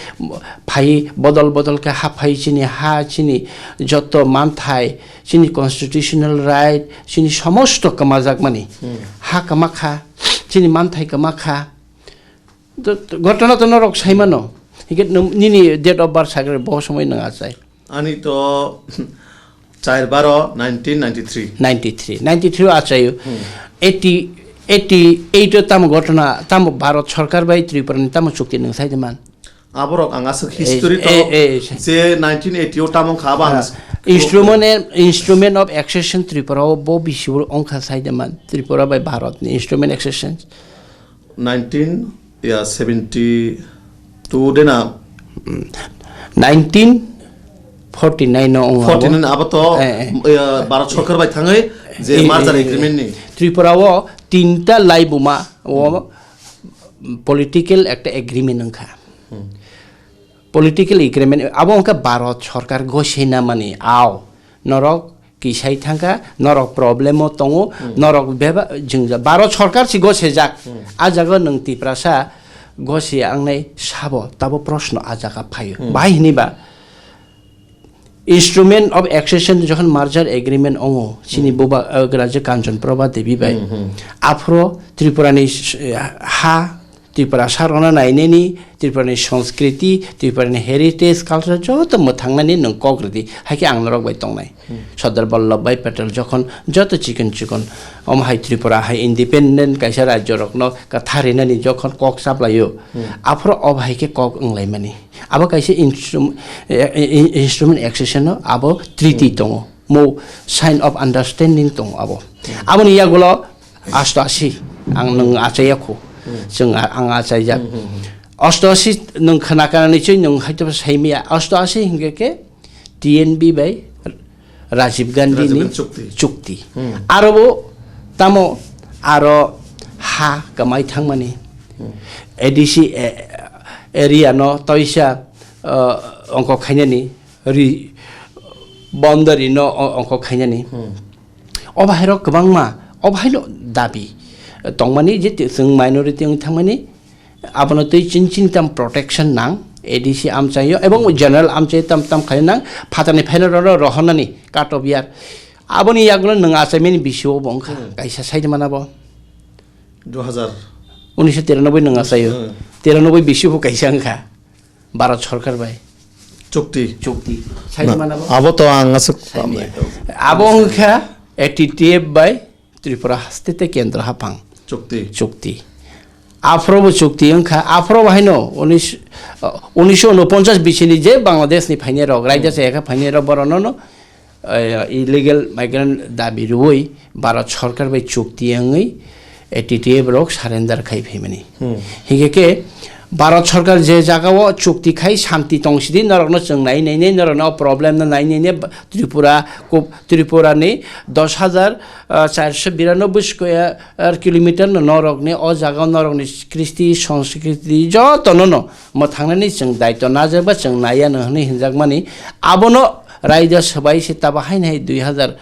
phai bodol bodol khe ha phai chini ha, chini joto manthai, chini constitutional right, chini somosto kwmajakmani Hmm. ha kwmakha, chini manthai kwmakha. To, to, ghotona to norok saimano. Hingke nung, nini date of birth sakre bo somoi nung achai. Ani to char baro nineteen ninety-three. Ninety-three, ninety-three achaio. Hmm. Eighty, eighty-eight o tamo ghotona, tamo Bharat Sarkar bai Tripura ni tamo chukti nung sai de man. Aborok ang aswk Eh, history to eh, eh, eh. je nineteen eighty o tamo kha ba Ah, ang s- instrument, instrument of accession Tripura o bo bisi bo ongkha sai de man. Tripura bai Bharat ni instrument accession. Nineteen, ya, seventy two de na? Nineteen forty nine no ong abo. Forty nine abo to, Eh, eh. ya, Bharat Sarkar bai thangwi je Eh, merger eh, eh. agreement ni. Tripura o tinta laibuma o political ekta agreement wngkha. Hmm. Political agreement abo wngkha Bharat Sarkar gosina mani ao norok kisai thangkha, norok problem o tongo, Hmm. norok beba jwngjal. Bharat Sarkar si gosejak, Hmm. a jaga nwng Tiprasa gosi angnai sabo, tabo proshno a jaga phaio. Hmm. Bahai hini ba, instrument of accession jokhon merger agreement ongo, chini Hmm. buba, uh, Raja Kanchon Prabha Devi bai. Hmm, hmm. Aphro Tripura ni s-, ha Tripura sarona nainani, Tripura ni sanskriti, Tripura ni heritage, culture joto mwthangnani nwng kok rwdi, hai khe ang norok bai tongnai. Hmm. Sardar Vallabhbhai Patel jokhon joto chikon chikon, omo hai Tripura hai independent kaisa rajyo rokno kwthar rinani jokhon kok chaplaio, Hmm. aphuru obo hai khe kok wnglaimani. Abo kaisa instrum-, eh, eh, instrument accession no abo treaty Hmm. tongo. Mo sign of understanding tongo abo. Hmm. Aboni yagulo Asto asi, ang nwng achaiya khu. Hmm. Chwng a-, ang achaijak. Hmm, hmm, hmm. Asto asi nwng khna kana ni chwi nwng haito saimaya. Asto asi hingke ke T N B bai Rajiv Gandhi Rajiv ni Gandhi chukti. Chukti. Hmm. Aro bo tamo aro ha kamai thangmani. Hmm. A D C a-, area no toisa, uh, ongkok khainani ri boundary no o-, ongkok khainani. Hmm. O bahairok kwbangma, o bahaino dabi tongmani je ti-, chwng minority wng thangmani, abono twi chini chini tam protection nang, A D C amchaio, ebong general amchaio tam tam khai nang, phatani phaino roro rohornani cut off year. Aboni yagulo nwng achaimani bisio bo wngkha, Hmm. kaisa side mana bo. Dui hajar Unisho tiranoboi nwng achaio. Hmm. Tiranoboi bisi bo kaisa wngkha Bharat Sarkar bai. Chukti. Chukti. Saini Na, manabo? Abo to ang aswk Saini. Abo wngkha A T T F bai Tripura haste tei kendro haphang. Chukti. Chukti. Aphrobo chukti wngkha, aphrobo haino unis, unisho unoponchas bisini je Bangladesh ni phainai rok, raida Hmm. chayakha phainai rok, borok no, no, eh, illegal migrant dabi rwui Bharat Sarkar bai chukti wngwi A T T F rok surrender khai phaimani. Hmm. Hinkhe khe Bharat Sarkar je jagao chukti khai shanti tongsidi norokno chwng nai nai nai, norokno o problem no nai nai nai, Tripura, Tripura ni dos hajar, ah, charso biranoboi square kilometer no norokni o jagao norokni kristi, sanskriti jotono no mwthangnani chwng daityo najak ba chwng naiya no hwnwi hinjakmani. Abono raida swbai se tabo haino hai dui hajar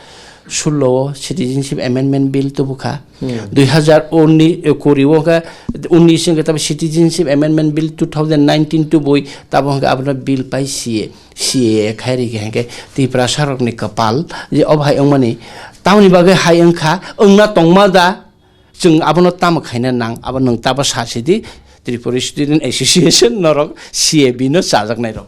sullo o Citizenship Amendment Bill tubukha. Hmm. Dui hajar unni, eh, kuri o khe, unnis wngkhe tabo Citizenship Amendment Bill two thousand nineteen tubui tabo hwnkhe abono bill pai C A, C A A khai rikhe hwnkhe Tiprasa rokni kwpal je obo hai wngmani. Tamoni bagwi hai wngkha, wngna tongma da, chwng abono tamo khaina nang, abo nwng tabo sa sidi, Tripura Student Association norok C A B no chajaknai rok.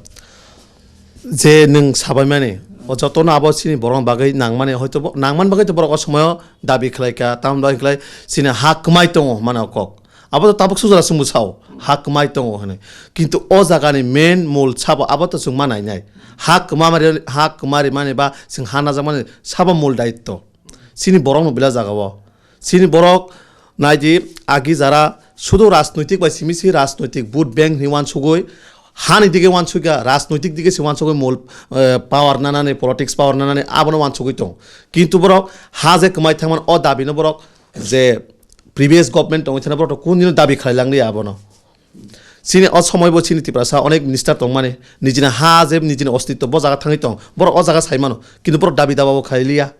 Je nwng sabaimani, o jotono abo chini borokni bagwi nangmani, hoito bo, nangmani bagwi to borok o somoyo dabi khlai kha, tamoni bagwi khlai chini ha kwmai tongo hwnmani o kok. Abo to tabuk sujala chwngbo sao, ha kwmai tongo hwnwi. Kintu o jagani main mul sabo abo to chwng ma nainai. Ha kwma mari, ha kwma rimani ba chwng ha najakmani sabo mul daitto. Chini borokno belai jagao. Chini borok naidi agi jara sudu rajnoitik bai simi si rajnoitik vote bank hinwi uansugui, hani dige uansukya, rajnoitik dige se uansugui mul, eh, power nanani, politics power nanani abono uansugui tong. Kintu borok ha je kwmai thangmani o dabino borok je previous government tongwi thana borok to kundino dabi khlai langliya abono. Chini o somoibo chini Tiprasa onek minister tongmani, nijini ha je nijini ostitto bo jaga thangwi tong, borok o jaga saimano, kintu borok dabi dababo khlailiya.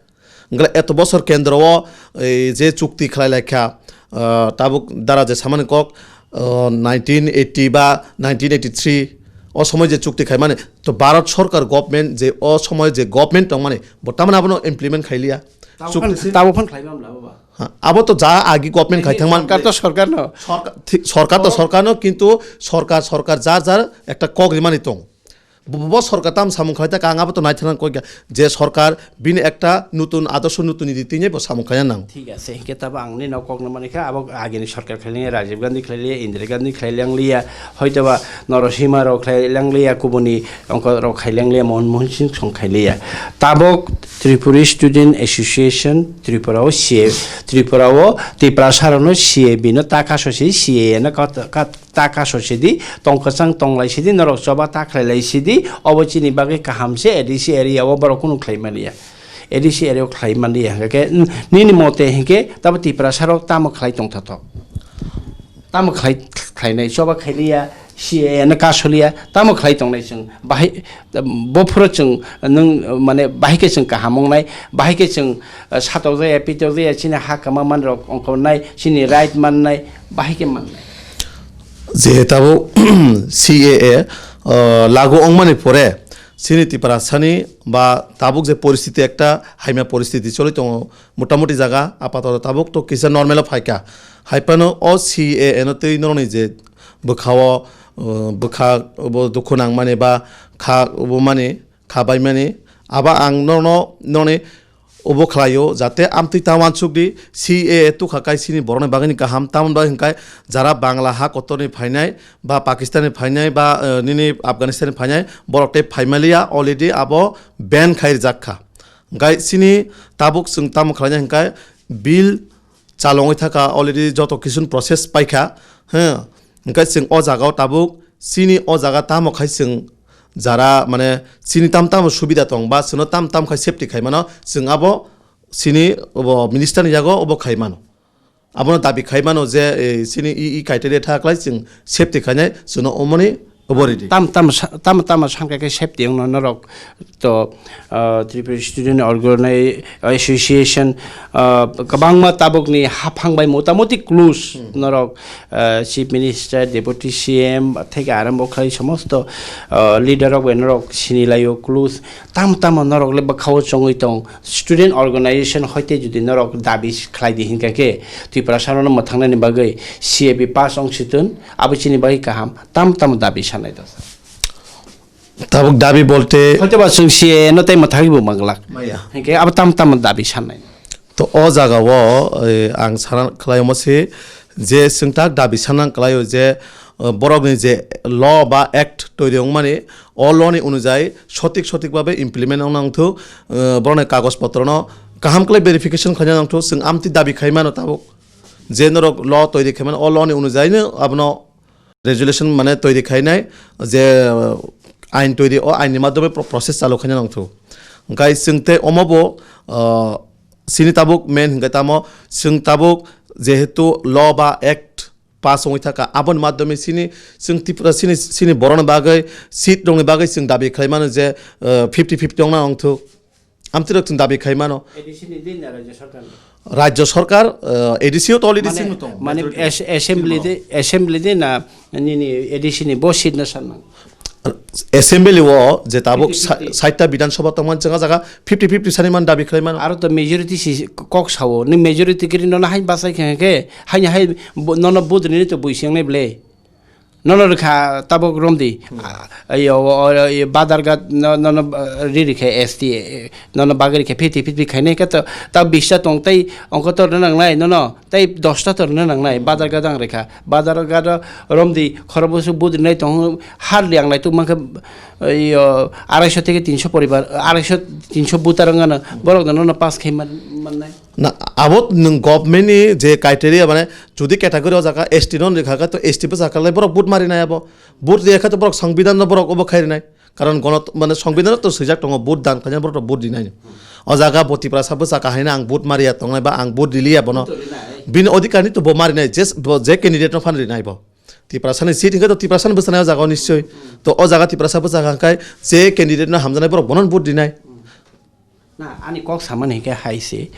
Wngkha eto bosor kendro o, ei, je chukti khlai lai kha, ah, tabuk dara je samani kok, ah, nineteen eighty ba nineteen eighty-three o somoi je chukti khaimani, to Bharat Sarkar government je o somoi je government tongmani, bo tamani abono implement khailiya. Tabuk Chuk- phan, tabuk phan khlaimam labo ba? Ha, abo to ja agi government khai thangman Sarkar to sarkar no. Sarkar, thi-, sarkar to sarkar no, kintu sarkar, sarkar jar jar ekta kok rimani tong. Bo, bo, bo sarkar tam samung khlai ta kang abo to naithana koi kha je sarkar bini ekta nutun adorsho nutun niti tini bo samung khlai nang. Thik ase, hinkhe tabo ang nini kok no mani kha, abo agini sarkar khlai liya, Rajiv Gandhi khlai liya, Indira Gandhi khlai liya, hoito ba Narasimha rao khlai liya, kubuni ongko rao khlai liya, Manmohan Singh song khlai liya. Tabok Tripuri Student Association Tripura o C A, Tripura o Tiprasa rao no C A B no ta kaso si C A A no kat, kat, ta kaso sidi, tong kwchang tong lai sidi, norok choba ta khlai lai sidi, obo chini bagwi kaham se, A D C area o borok kunu khlai maliya. A D C area o khlai maliya, hwnkhe, n-, nini mote hwnkhe, tabo Tiprasa rok tamo khlai tong thathok? Tamo khlai, khlainai, choba khailiya, C A A no kasoliya, tamo khlai tongnai chwng? Bahai, bo phuru chwng, nwng, mane, bahai khe chwng kaham wngnai, bahai khe chwng, eh, satokjaya, pitokjaya, chini ha kwma man rok ongkhornai, chini right mannai, bahai khe mannai. Je tabuk C A A, uh, lagu wngmani pore chini Tiprasani ba tabuk je poristiti ekta haima poristiti choli tongo, motamuti jaga apato tabuk to kisa normal o phaikha. Haiphano o C A A no twi noroni je bwkhao, uh, bwkha bo dukhu nangmani ba kha obo mani kha baimani, abo ang nono noni obo khlaio, jate amtwi ta uansuk di, C A A tukha kai chini borokni bagwini kaham, tamoni bagwi hwnkhe jara Bangla ha kotorni phainai, ba Pakistan ni phainai, ba, eh, nini Afghanistan ni phainai, borok tei phaimaliya, already abo ban khai rijak kha. Hwnkhe chini tabuk chwng tamo khlainai hwnkhe bill chalongwi thaka, already joto kisun process paikha, he, hwnkhe chwng o jagao tabuk chini o jaga tamo khai chwng jara, mane, chini tam tamo subida tong ba chwngno tam tam khai safety khai mano, chwng abo chini obo minister ni yago obo khai mano. Abono dabi khai mano je, eh, chini i, i criteria tha khlai chwng safety khainai chwngno omoni Obo ridi. Tam tam sa-, tam tam sangkha khe safety wngno norok to, ah, Tripura Student Organi-, Association, ah, kwbangma tabukni haphang bai motamoti close. Hmm. Norok, ah, Chief Minister, Deputy C M theke arombo khlai somosto, ah, leader rok bai norok sinilaio close. Tam tamo norok le bwkhao chongwi tong. Student organization hoite jodi norok dabi khlai di hinkha khe Tiprasa rokno mwthangnani bagwi C A B pass wng si tun, abo chini bagwi kaham. Tam tamo dabi sanai da. Tabuk dabi bolte hoito ba chwng C A A no tei mwthagwi bo manglak. Maya. Hinkhe abo tam tamo dabi sanai. To o jaga o, eh, ang sana khlaio mo se je chwng tak dabi sana khlaio je, eh, borokni je law ba act toiri wngmani, o law ni onujai sotik sotik babe implement wngna wngthu, eh, borokni kagoj potro no kaham khlai verification khaina wngthu, chwng amtwi dabi khai mano tabuk. Je norok law toiri khai mano, o law ni onujai no abono resolution mane toiri khainai je, uh, ain toiri, o ain ni madhyome pro-, process chalu khaina nangthu. Hwnkhe chwng tei omo bo, uh, chini tabuk main hwnkhe tamo chwng tabuk jehetu law ba act pass wngwi thaka, aboni madhyome chini chwng Tripura chini, chini borokni bagwi seat rokni bagwi chwng dabi khlai mano je, uh, fifty fifty wngna nangthu. Amtwirok chwng dabi khai mano. A D C ni din na Rajya Sarkar ni? Rajya Sarkar, eh, A D C o to already mane, sing tong, mane majority. As-, assembly de, assembly de na nini A D C ni bo seat na sanang? Assembly o je tabuk fifty fifty. Sa-, saita Bidhan Sabha tongman chwng jaga fifty fifty sani man dabi khlai mano. Aro to majority si kok sao, ni majority kiri no na hai basai khe khe, hai ni hai bo-, no no budri ni to buising nai ble. Nono rikha tabuk romdi. Hmm. Ah, ayo, o, o, ayo, Badharghat no, nono, ah, ri rikha S T, eh, nono bagwi rikha fifty fifty khainai khe to, ta bista tong tei ongko to rwna nangnai, nono tei dosta to rwna nangnai, Badharghat ang rikha. Badharghat romdi khorokbosuk budrinai tong, hardly ang naituk mankha, ayo, arai sho theke tin sho poribar, arai sho tin sho butar wngano, borok no nono pass khai man-, mannai. Na, abo nwng government ni je criteria, mane, jodi category o jaga S T no rikha khe, to S T bwsa khe lai borok vote ma rinai abo. Vote riya khe to borok songbidan no borok obo khai rinai. Karon gono, mane, songbidan to swijak tongo, vote dan khaina borok to vote rinai. O jaga bo Tiprasa bwsa khe haino ang vote ma riya tongnai ba ang vote riliya bono. Vote rinai. Bini odhikar ni to bo ma rinai, je, bo je candidate no phan rinai bo. Tiprasa ni seat hwnkhe to Tiprasa ni bwsanai o jaga o nischoi. To o jaga Tiprasa bwsa khe je candidate no hamjaknai borok bono vote rinai. Na, ani kok samani hinkhe hai se.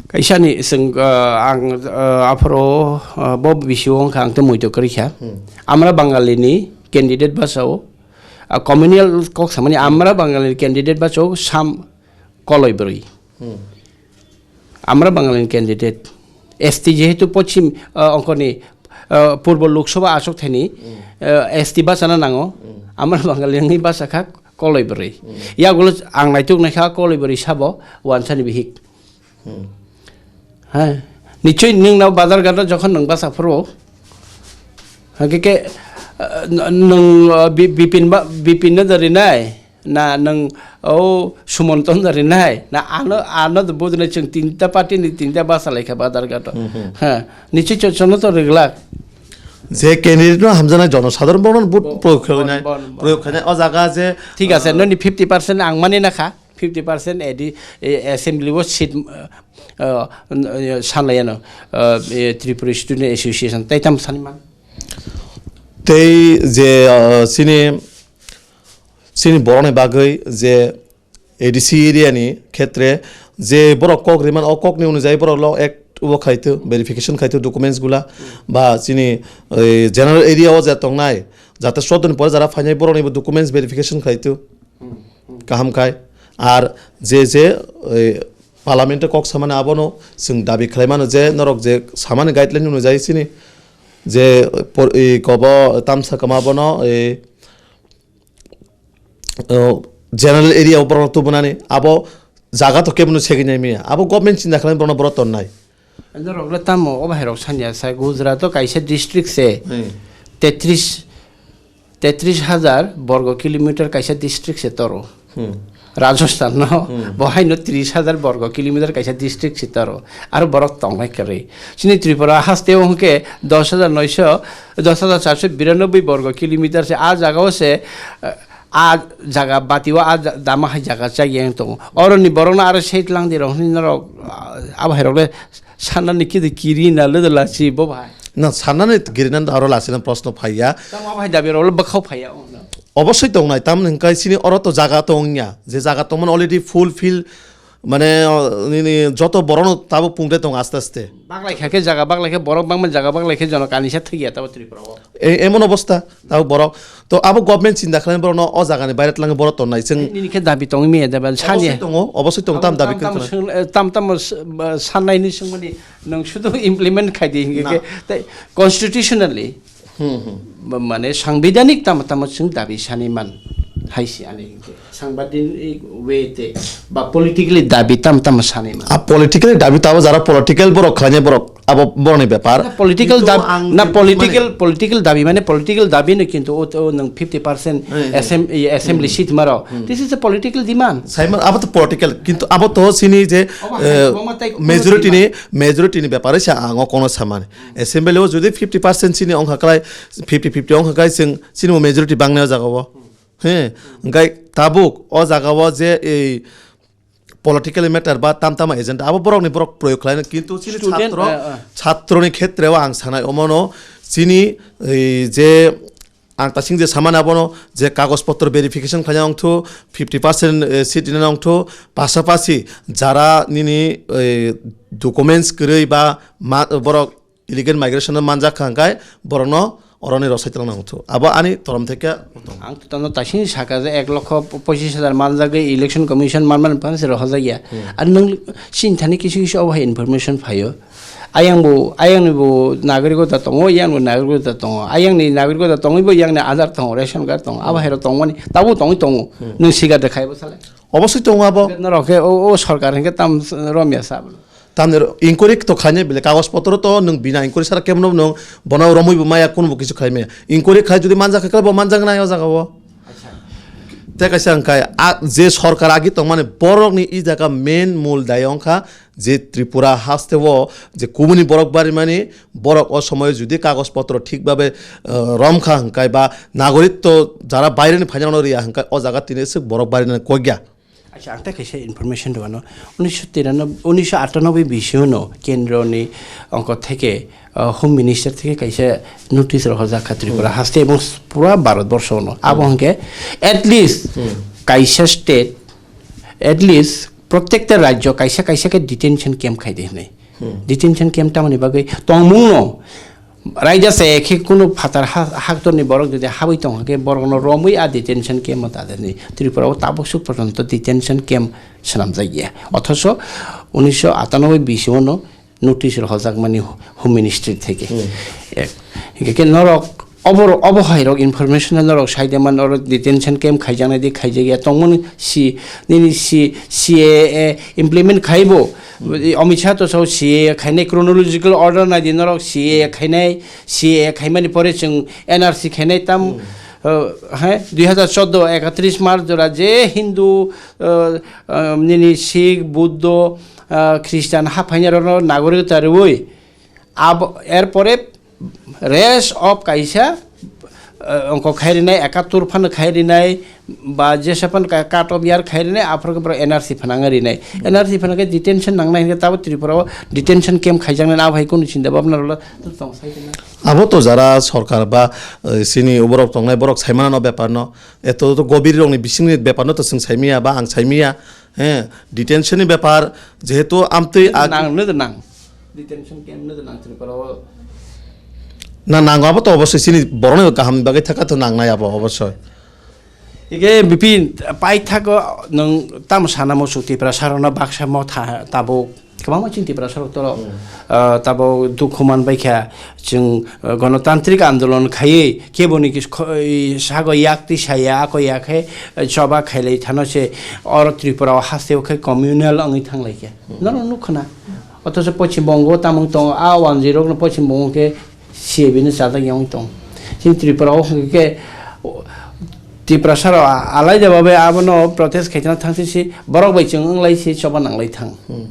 Kaisa ni chwng, ah, ang, ah, aphuru, ah, bo bisio wngkha ang tei muitu kwrwi kha. Hmm. Amra Bangali ni candidate bachao, ah, communal kok samani Amra Bangali ni candidate bachao Sam Koloi Bwrwi. Hmm. Amra Bangali ni candidate. S T jehetu pochim, ah, ongkoni, ah, purbo Lok Sabha achuk thani, Hmm. ah, S T bachana nango. Hmm. Amra Bangali wngwi bachakha Koloi Bwrwi. Hmm. Yagulo ang naituk naikha Koloi Bwrwi sabo wansani bihik. Hmm. Ha. Nichoi nwng na Badharghat o jokhon nwng basa phuru. Hakhe khe, ah, n-, nwng, ah, Bi-, Bipin ba, Bipin no da rinai. Na nwng o Sumon ton da rinai. Na ano, ano da budinai chwng tinta party ni tinta basa laikha Badharghat o. Hmm, hmm. Ha. Nichoi cho-, chono to riglak. Je candidate no hamjaknai jonosadharon bono vote Bo-, proyog khainai, bon, bon, bon. Proyog khainai o jaga je, Thik ase, ah, noni fifty percent ang mani na kha, fifty percent A D, eh, assembly o seat, eh, eh, sanlaiano, eh, eh, Tripura Student Association, tai tam sani man. Tei je, ah, chini, chini borokni bagwi je A D C area ni khetre je borok kok riman, o kok ni onujai borok lo act o khai to verification khai to documents gula ba chini, eh, general area o je tongnai jate sodon pore jara phainai borok ni bo documents verification khai to kaham khai. Ar je je, eh, parliament o kok samani abono chwng dabi khlai mano je norok je samani guideline onujai chini je por-, eh, kobo tamsa kama bono, eh, o, general area o borok tubunani, abo jaga to kebono segwi nai manya, abo government chinta khlai borokno borok tonnai. Norok le tamo o bahai rok sanya sa Gujarat o kaisa district se Hmm. tetris, tetris hajar borgo kilometer kaisa district se toro. Hmm. Rajasthan no Hmm. bo haino tris hajar borgo kilometer kaisa district se toro. Aro borok tongnai kwrwi. Chini Tripura haste o hwnkhe dos hajar noisho, dos hajar charso biranoboi borgo kilometer se a jaga o se, eh, a jaga bati o a ja-, dama hai jaga chayang tongo. Oro ni borok no aro sei tlang di rok hwnwi norok, ah, abo hai rok le sanani kiri na le de la si bo bai. Na, sanani girinani aro lachilang proshno phaiya. Tamo abo hai dabi rok bwkhao phaiya, oh, no. Obosoi tongnai, tamni hwnkhe chini oro to jaga tongya, je jaga tongmani already fulfill, mane, o, nini joto borokno tabuk pungde tongo aste aste. Baglai kha khe jaga baglai khe borok bangma jaga baglai khe jono kanisa thwiya tabo Tripura o. E-, emon obostha, tabuk borok. To abo government chinta khlai borokno o jagani baire twlangwi borok tonnai chwng. Nini khe dabi tongwi manya da ba sani. Obosoi tongo, obosoi tongo, tam dabi tam, tam, kwrwngkha. Swng-, eh, tam, tam, eh, sannaini swngmani nwng sudu implement khai di hingke Na. Khe tei constitutionally Hmm, hmm. ba-, mane sangbidhanik tamo tamo chwng dabi sani man hai se ani hingke. Sangbidhanik way te ba politically dabi tam tamo sani man. A political dabi tabo jara political borok khlainai borok abo borokni bepar. Na political Kintu dab-, ang na kintu political, mane political dabi mane political dabi no kintu o, o nwng fifty percent Eh, eh. Assem-, eh, assembly Hmm. seat maro. Hmm. This is a political demand. Saiman abo to political kintu abo to sini je Obo hai eh, obo ma tai kono majority ni demand. Majority ni bepar se ang o kono samani. Assembly o jodi fifty percent chini ongkha klai, fifty fifty ongkha klai, chwng chini bo majority bangnai o jaga o. He, hwnkhe tabuk o jaga o je ei political matter ba tam tama agenda abo borok ni borok proyog khlai, kintu chini Student, chhatro, eh, eh. Chhatro ni khetre o ang sanai omono chini ei je ang tasing je samani abono je kagoj potro verification khlaina ongthu, fifty percent, eh, seat rina ongthu, pasapasi jara nini, eh, documents kwrwi ba ma-, borok illegal migration no manjak kha hwnkhe borokno oroni rosai twlangna ongthu. Abo ani torom theke. Ang to tano tasing saka je ek lokho pochis hajar manjagwi election commission manmani phano se rohorjak ya. Hmm. Ar nwng sini thani kisu kisu obo hai information phaio. Ayang bo, ayang ni bo nagrikota tongo, yang bo nagrikota tongo. Ayang ni nagrikota tongwi bo yang ni Aadhaar tongo, ration card tongo. Abo hai rok tongmani, tabo tongwi tongo. Hmm. Nwng sigar de khai bo sale. Obosoi tongo abo. Norok khe o, o sorkar hwnkhe tam romya sa. Tamni ro-, inquiry to khainai bile kagoj potro to nwng bina inquiry sara kebono nwng bono romwi bo maya, kunbo kisu khai maya. Inquiry khai jodi manjak khe bo manjak nai o jaga o. Acha. Te kaisa hwnkhe a je sorkar agi tongmani borokni i jaga main mul dai wngkha je Tripura haste o je kubuni borok barimani borok o somoyo jodi kagoj potro thik babe, eh, romkha hwnkhe ba nagoritto jara baireni phainani riya hwnkhe o jaga tini swk borok barinani kokya. Acha, ang tei kaisa information rwano. Unisho tiranoboi, unisho atanoboi bisio no kendro ni ongko theke, uh, Home Minister theke kaisa notice rohorjak kha Tripura Hmm. haste ebong pura Bharat borsho no. Abo Hmm. hwnkhe at least Hmm. kaisa state, at least protekta rajyo kaisa kaisa khe detention camp khai di hwnwi. Hmm. Detention camp tamoni bagwi tongmung no raida se khe kunu phatar ha-, haktorni borok jodi habwi tongkha khe borokno romwi a detention camp o dadani. Tripura o tabuk suk porjonto detention camp swnamjak ya. Othoso unisho atanoboi bisio no notice rohorjakmani Home Ministry theke. Hmm. Ek, hingke khe norok obo, obo hai rok information norok sai de man oro detention camp khaijaknai di khaijakya tongmani si nini si C A A implement khaibo. Hmm. Amit Shah to sao C A A khainai chronological order nai di norok C A A khainai, C A A khaimani pore chwng N R C khainai tam, Hmm. uh, hai dui hazar chordo ekatris March jora je Hindu, uh, uh, nini Sikh, Buddho, uh, Christian haphainai rokno nagorikota rwui abo, erpore rest of kaisa, uh, ongko khai rinai, ekattur phano khai rinai, ba jesa phano ka-, cut off year khai rinai, aphuru khe borok N R C phanang rinai. N R C phanang khe detention nangnai hinkhe tabo Tripura o detention camp khaijaknai, abo hai kunu chinta bhabna rwla tong sai khe na. Abo to jara sorkar ba, uh, sini borok tongnai borok saimano bepar no, eto to gobir rokni bisingni bepar no to chwng saimiya ba ang saimiya. He, detention ni bepar, jehetu amtwi ag- Nang, nang, nang. Detention camp nang, nang Tripura o. Na, nango abo to obosoi chini borokni kaham bagwi thaka to nangnai abo obosoi. Ike Bipin, paithago nwng tamo sana muchung Tiprasa rokno baksa motha tabuk kwbangma chini Tiprasa rok toro, Hmm. ah, tabuk dukhu manbaikha. Chwng, uh, gonotantrik andolon khaiwi keboni kis-, kho-, i, sago yak twi saya, ako ya khe, uh, choba khailai thano se oro Tripura o haste o khe communal wngwi thanglaikha. Hmm. Norok nukha na? Othocho Poschim Bongo o tamung tongo, a one zero no Poschim Bongo khe C A B no chajak ya wngwi tongo. Chini Tripura o hwnkhe khe, o, Tiprasa rok a-, alaida babe abono protest khaitana thangsi si borok bai chwng wnglai si choba nanglai thang. Hmm.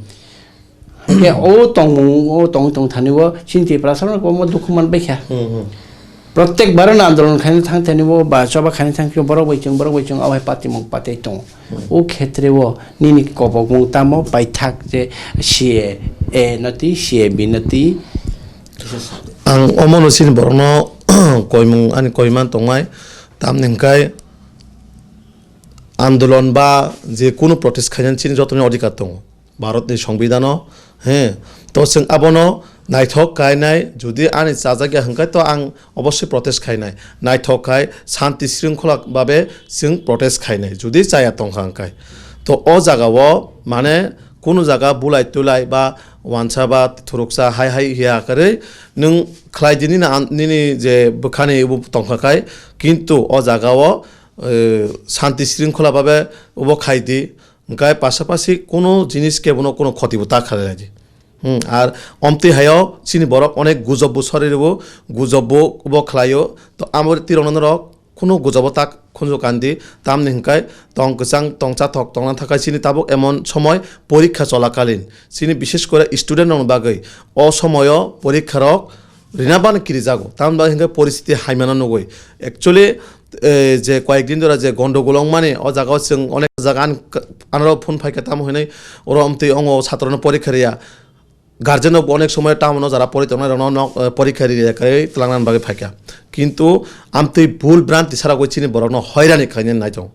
Hingke o tongmung, o tong tong thani o chini Tiprasa rok omo dukhu man baikha. Hmm, hmm. Protek bar no andolon khaina thang thani o ba choba khaina thang khe borok bai chwng, borok bai chwng, o hai patimung patai tongo. Hmm. O khetre o nini kobokmung tamo paithak je C A A no twi, C A B no twi. Kisa sa de. Ang omono chini borokno koimung ani koiman tongnai, tamni hwnkhe andolon ba je kunu protest khainani chini jotoni odhikar tongo Bharatni Songbidhano, he, to chwng abono naithok khainai, jodi ani chajakya hwnkhe to ang obosoi protest khainai, naithok khai shanti shringkhola babe chwng protest khainai, jodi chaya tongkha hwnkhe. To o jagao mane kunu jaga bulai tulai ba wansa ba thuruksa hai hai hiya kwrwi nwng khlai di nini an-, nini je bwkhani bo tongkha khai, kintu o jagao, eh, shanti shringkhola babe obo khai di, hwnkhe pasapasi kunu jinis kebono kunu khoti bo ta khlai lai di. Hmm, ar omtwi hayo chini borok onek gujok bo sori rwo, gujok bo bo khlaio, to amo tirokno norok Khunu gujabo tak khunju kandi, tamni hwnkhe tong kwchang, tong chathok, tongna thangkhe chini tabuk emon somoi porikha cholakalin. Chini bishesh kore student rokni bagwi o somoio porikha rok rina bani kirijago. Tamni bagwi hwnkhe poristiti haimano nugwi. Actually, eh, je koyek din dora je gondogol wngmani, o jagao chwng onek jaga an-, anaro phone phaikha, tamo hinwi oro omtwi ongo satrono porikha riya. Guardian rok bo onek somoy town o jara pori tongnai rokno nok, eh, porikha ri ri kwrwi twlangnani bagwi phaikha. Kintu amtwi bul branti saragwi chini borokno hoirani khlainani naitongo.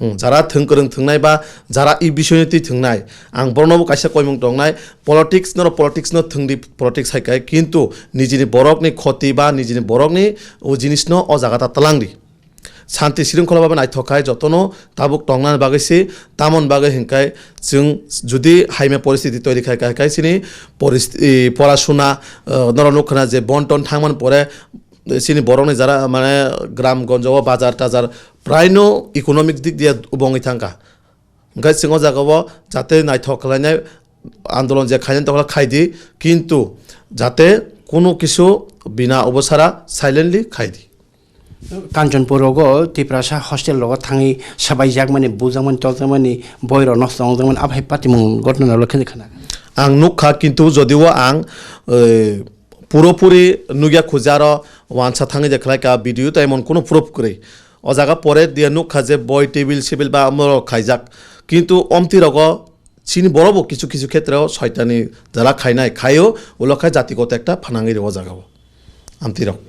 Hmm, jara thwng kwrwng thwngnai ba jara e bisoyni twi thwngnai, ang borokno bo kaisa koimung tongnai, politics norok politics no thwngdi, politics hai kai, kintu nijini borokni khoti ba nijini borokni o jinisno o jaga ta twlangdi. Shanti shringkhola babe naithok khai jotono tabuk tongnani bagwi se, tamoni bagwi hwnkhe chwng jodi haima poristiti toiri khai, khai, khai chini porist-, i, porasuna, eh, norok nukha na je bonton thangmani pore chini borokni jara mane gram gonjo o bazar tazar praino economic dik diya ubongwi thangkha. Hwnkhe chwng o jagao jate naithok khlainai andolon je khainani tokla khaidi, kintu jate kunu kisu bina obosara silently khaidi. Kanchanpur rogo Tiprasa hostel rogo thangwi sabaijak mani, bujak mani, tokjak mani, boirok nosto wngjak mani, aphai patimung gotna nalo khe khna. Ang nukha, kintu jodio ang, eh, puropuri nukya khujaro wansa thangwi je khlaika video tai mon kunu proof kwrwi. O jaga pore dia nukha je boi table sebil ba amorok khaijak. Kintu omtwi rogo chini borok bo kisu kisu khetreo soitani jara khainai khaio, ulo khai jati koto ekta phanangwi rwo o jagao. Amtwi rok.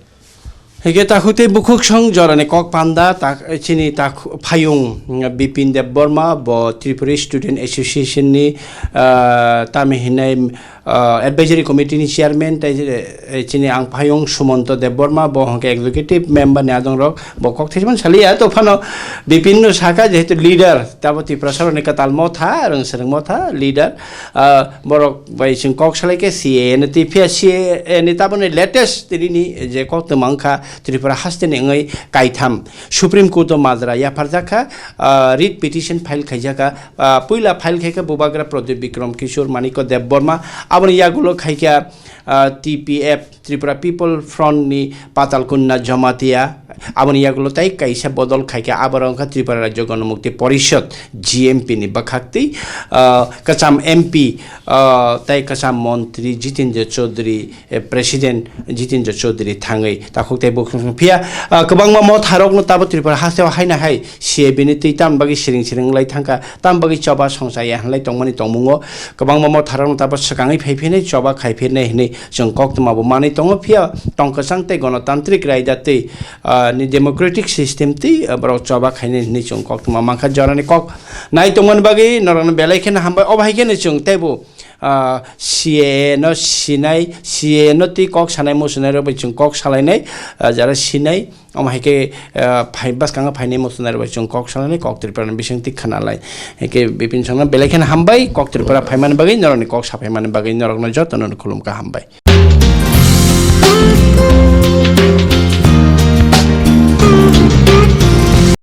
Hige takhuk tei bukhuk song jorani kok panda tak chini tak phayung Bipin Debbarma bo Tripuri Student Association ni, ah, tamo hinai ah, advisory committee ni chairman tei, eh, chini ang phayung Sumonto Debbarma, bo hwnkhe executive member ni adongrok, bo kok thaichimani saliya, to phano Bipin no saka jehetu leader, tabo Tiprasa rokni kwtal motha, rwng swrwng motha, leader, ah, borok bai chwng kok salaikhe C A A ni twi phiya C A A ni taboni latest tini ni je koktwma wngkha Tripura haste ni wngwi kaitham Supreme Court o majra yapharjakha, ah, writ petition file khaijakha, ah, puila file khaikha Bubagra Pradyot Bikram Kishore Manikya Debbarma, aboni yagulo khaikha, ah, T P F, Tripura People Front ni Patalkonna Jamatia, aboni yagulo tai kaisa bodol khaikha, aborok wngkha Tripura Rajya Ganamukti Porishad, G M P ni bwkhaktwi, ah, kwcham M P, ah, tai kwcham montri Jitendra Chaudhary, eh, President Jitendra Chaudhary thangwi takhuk tei bukhuk phiya, ah, kwbangma motharokno tabo Tripura hasteo haino hai C A B ni twi tamni bagwi siring siring wngwi thangkha, tamni bagwi choba songchaya hwnlai tongmani tongmungo kwbangma motharokno tabo swkangwi phai phinai choba khai phinai hwnwi chwng koktwma bo manwi tongo. Phiya tong kwchang tei gonotantrik raida twi, ah, ni democratic system twi, ah, borok choba khainai hwnwi chwng koktwma mankha. Jorani kok nai tongmani bagwi norokno belai kheno hambai. Obo hai kheno chwng teibo ah, C A A no sinai, C A A no twi kok sanai muchunai rok bai chwng kok salainai, ah, jara sinai, omo hai khe, ah, phai-, bwskango phainai muchunai rok bai chwng kok salainai, kok Tripura ni bising twi khna lai. Hai khe Bipin songno belai kheno hambai, kok Tripura phaimani bagwi, norokni kok saphaimani bagwi, norokno jotono khulumkha, hambai.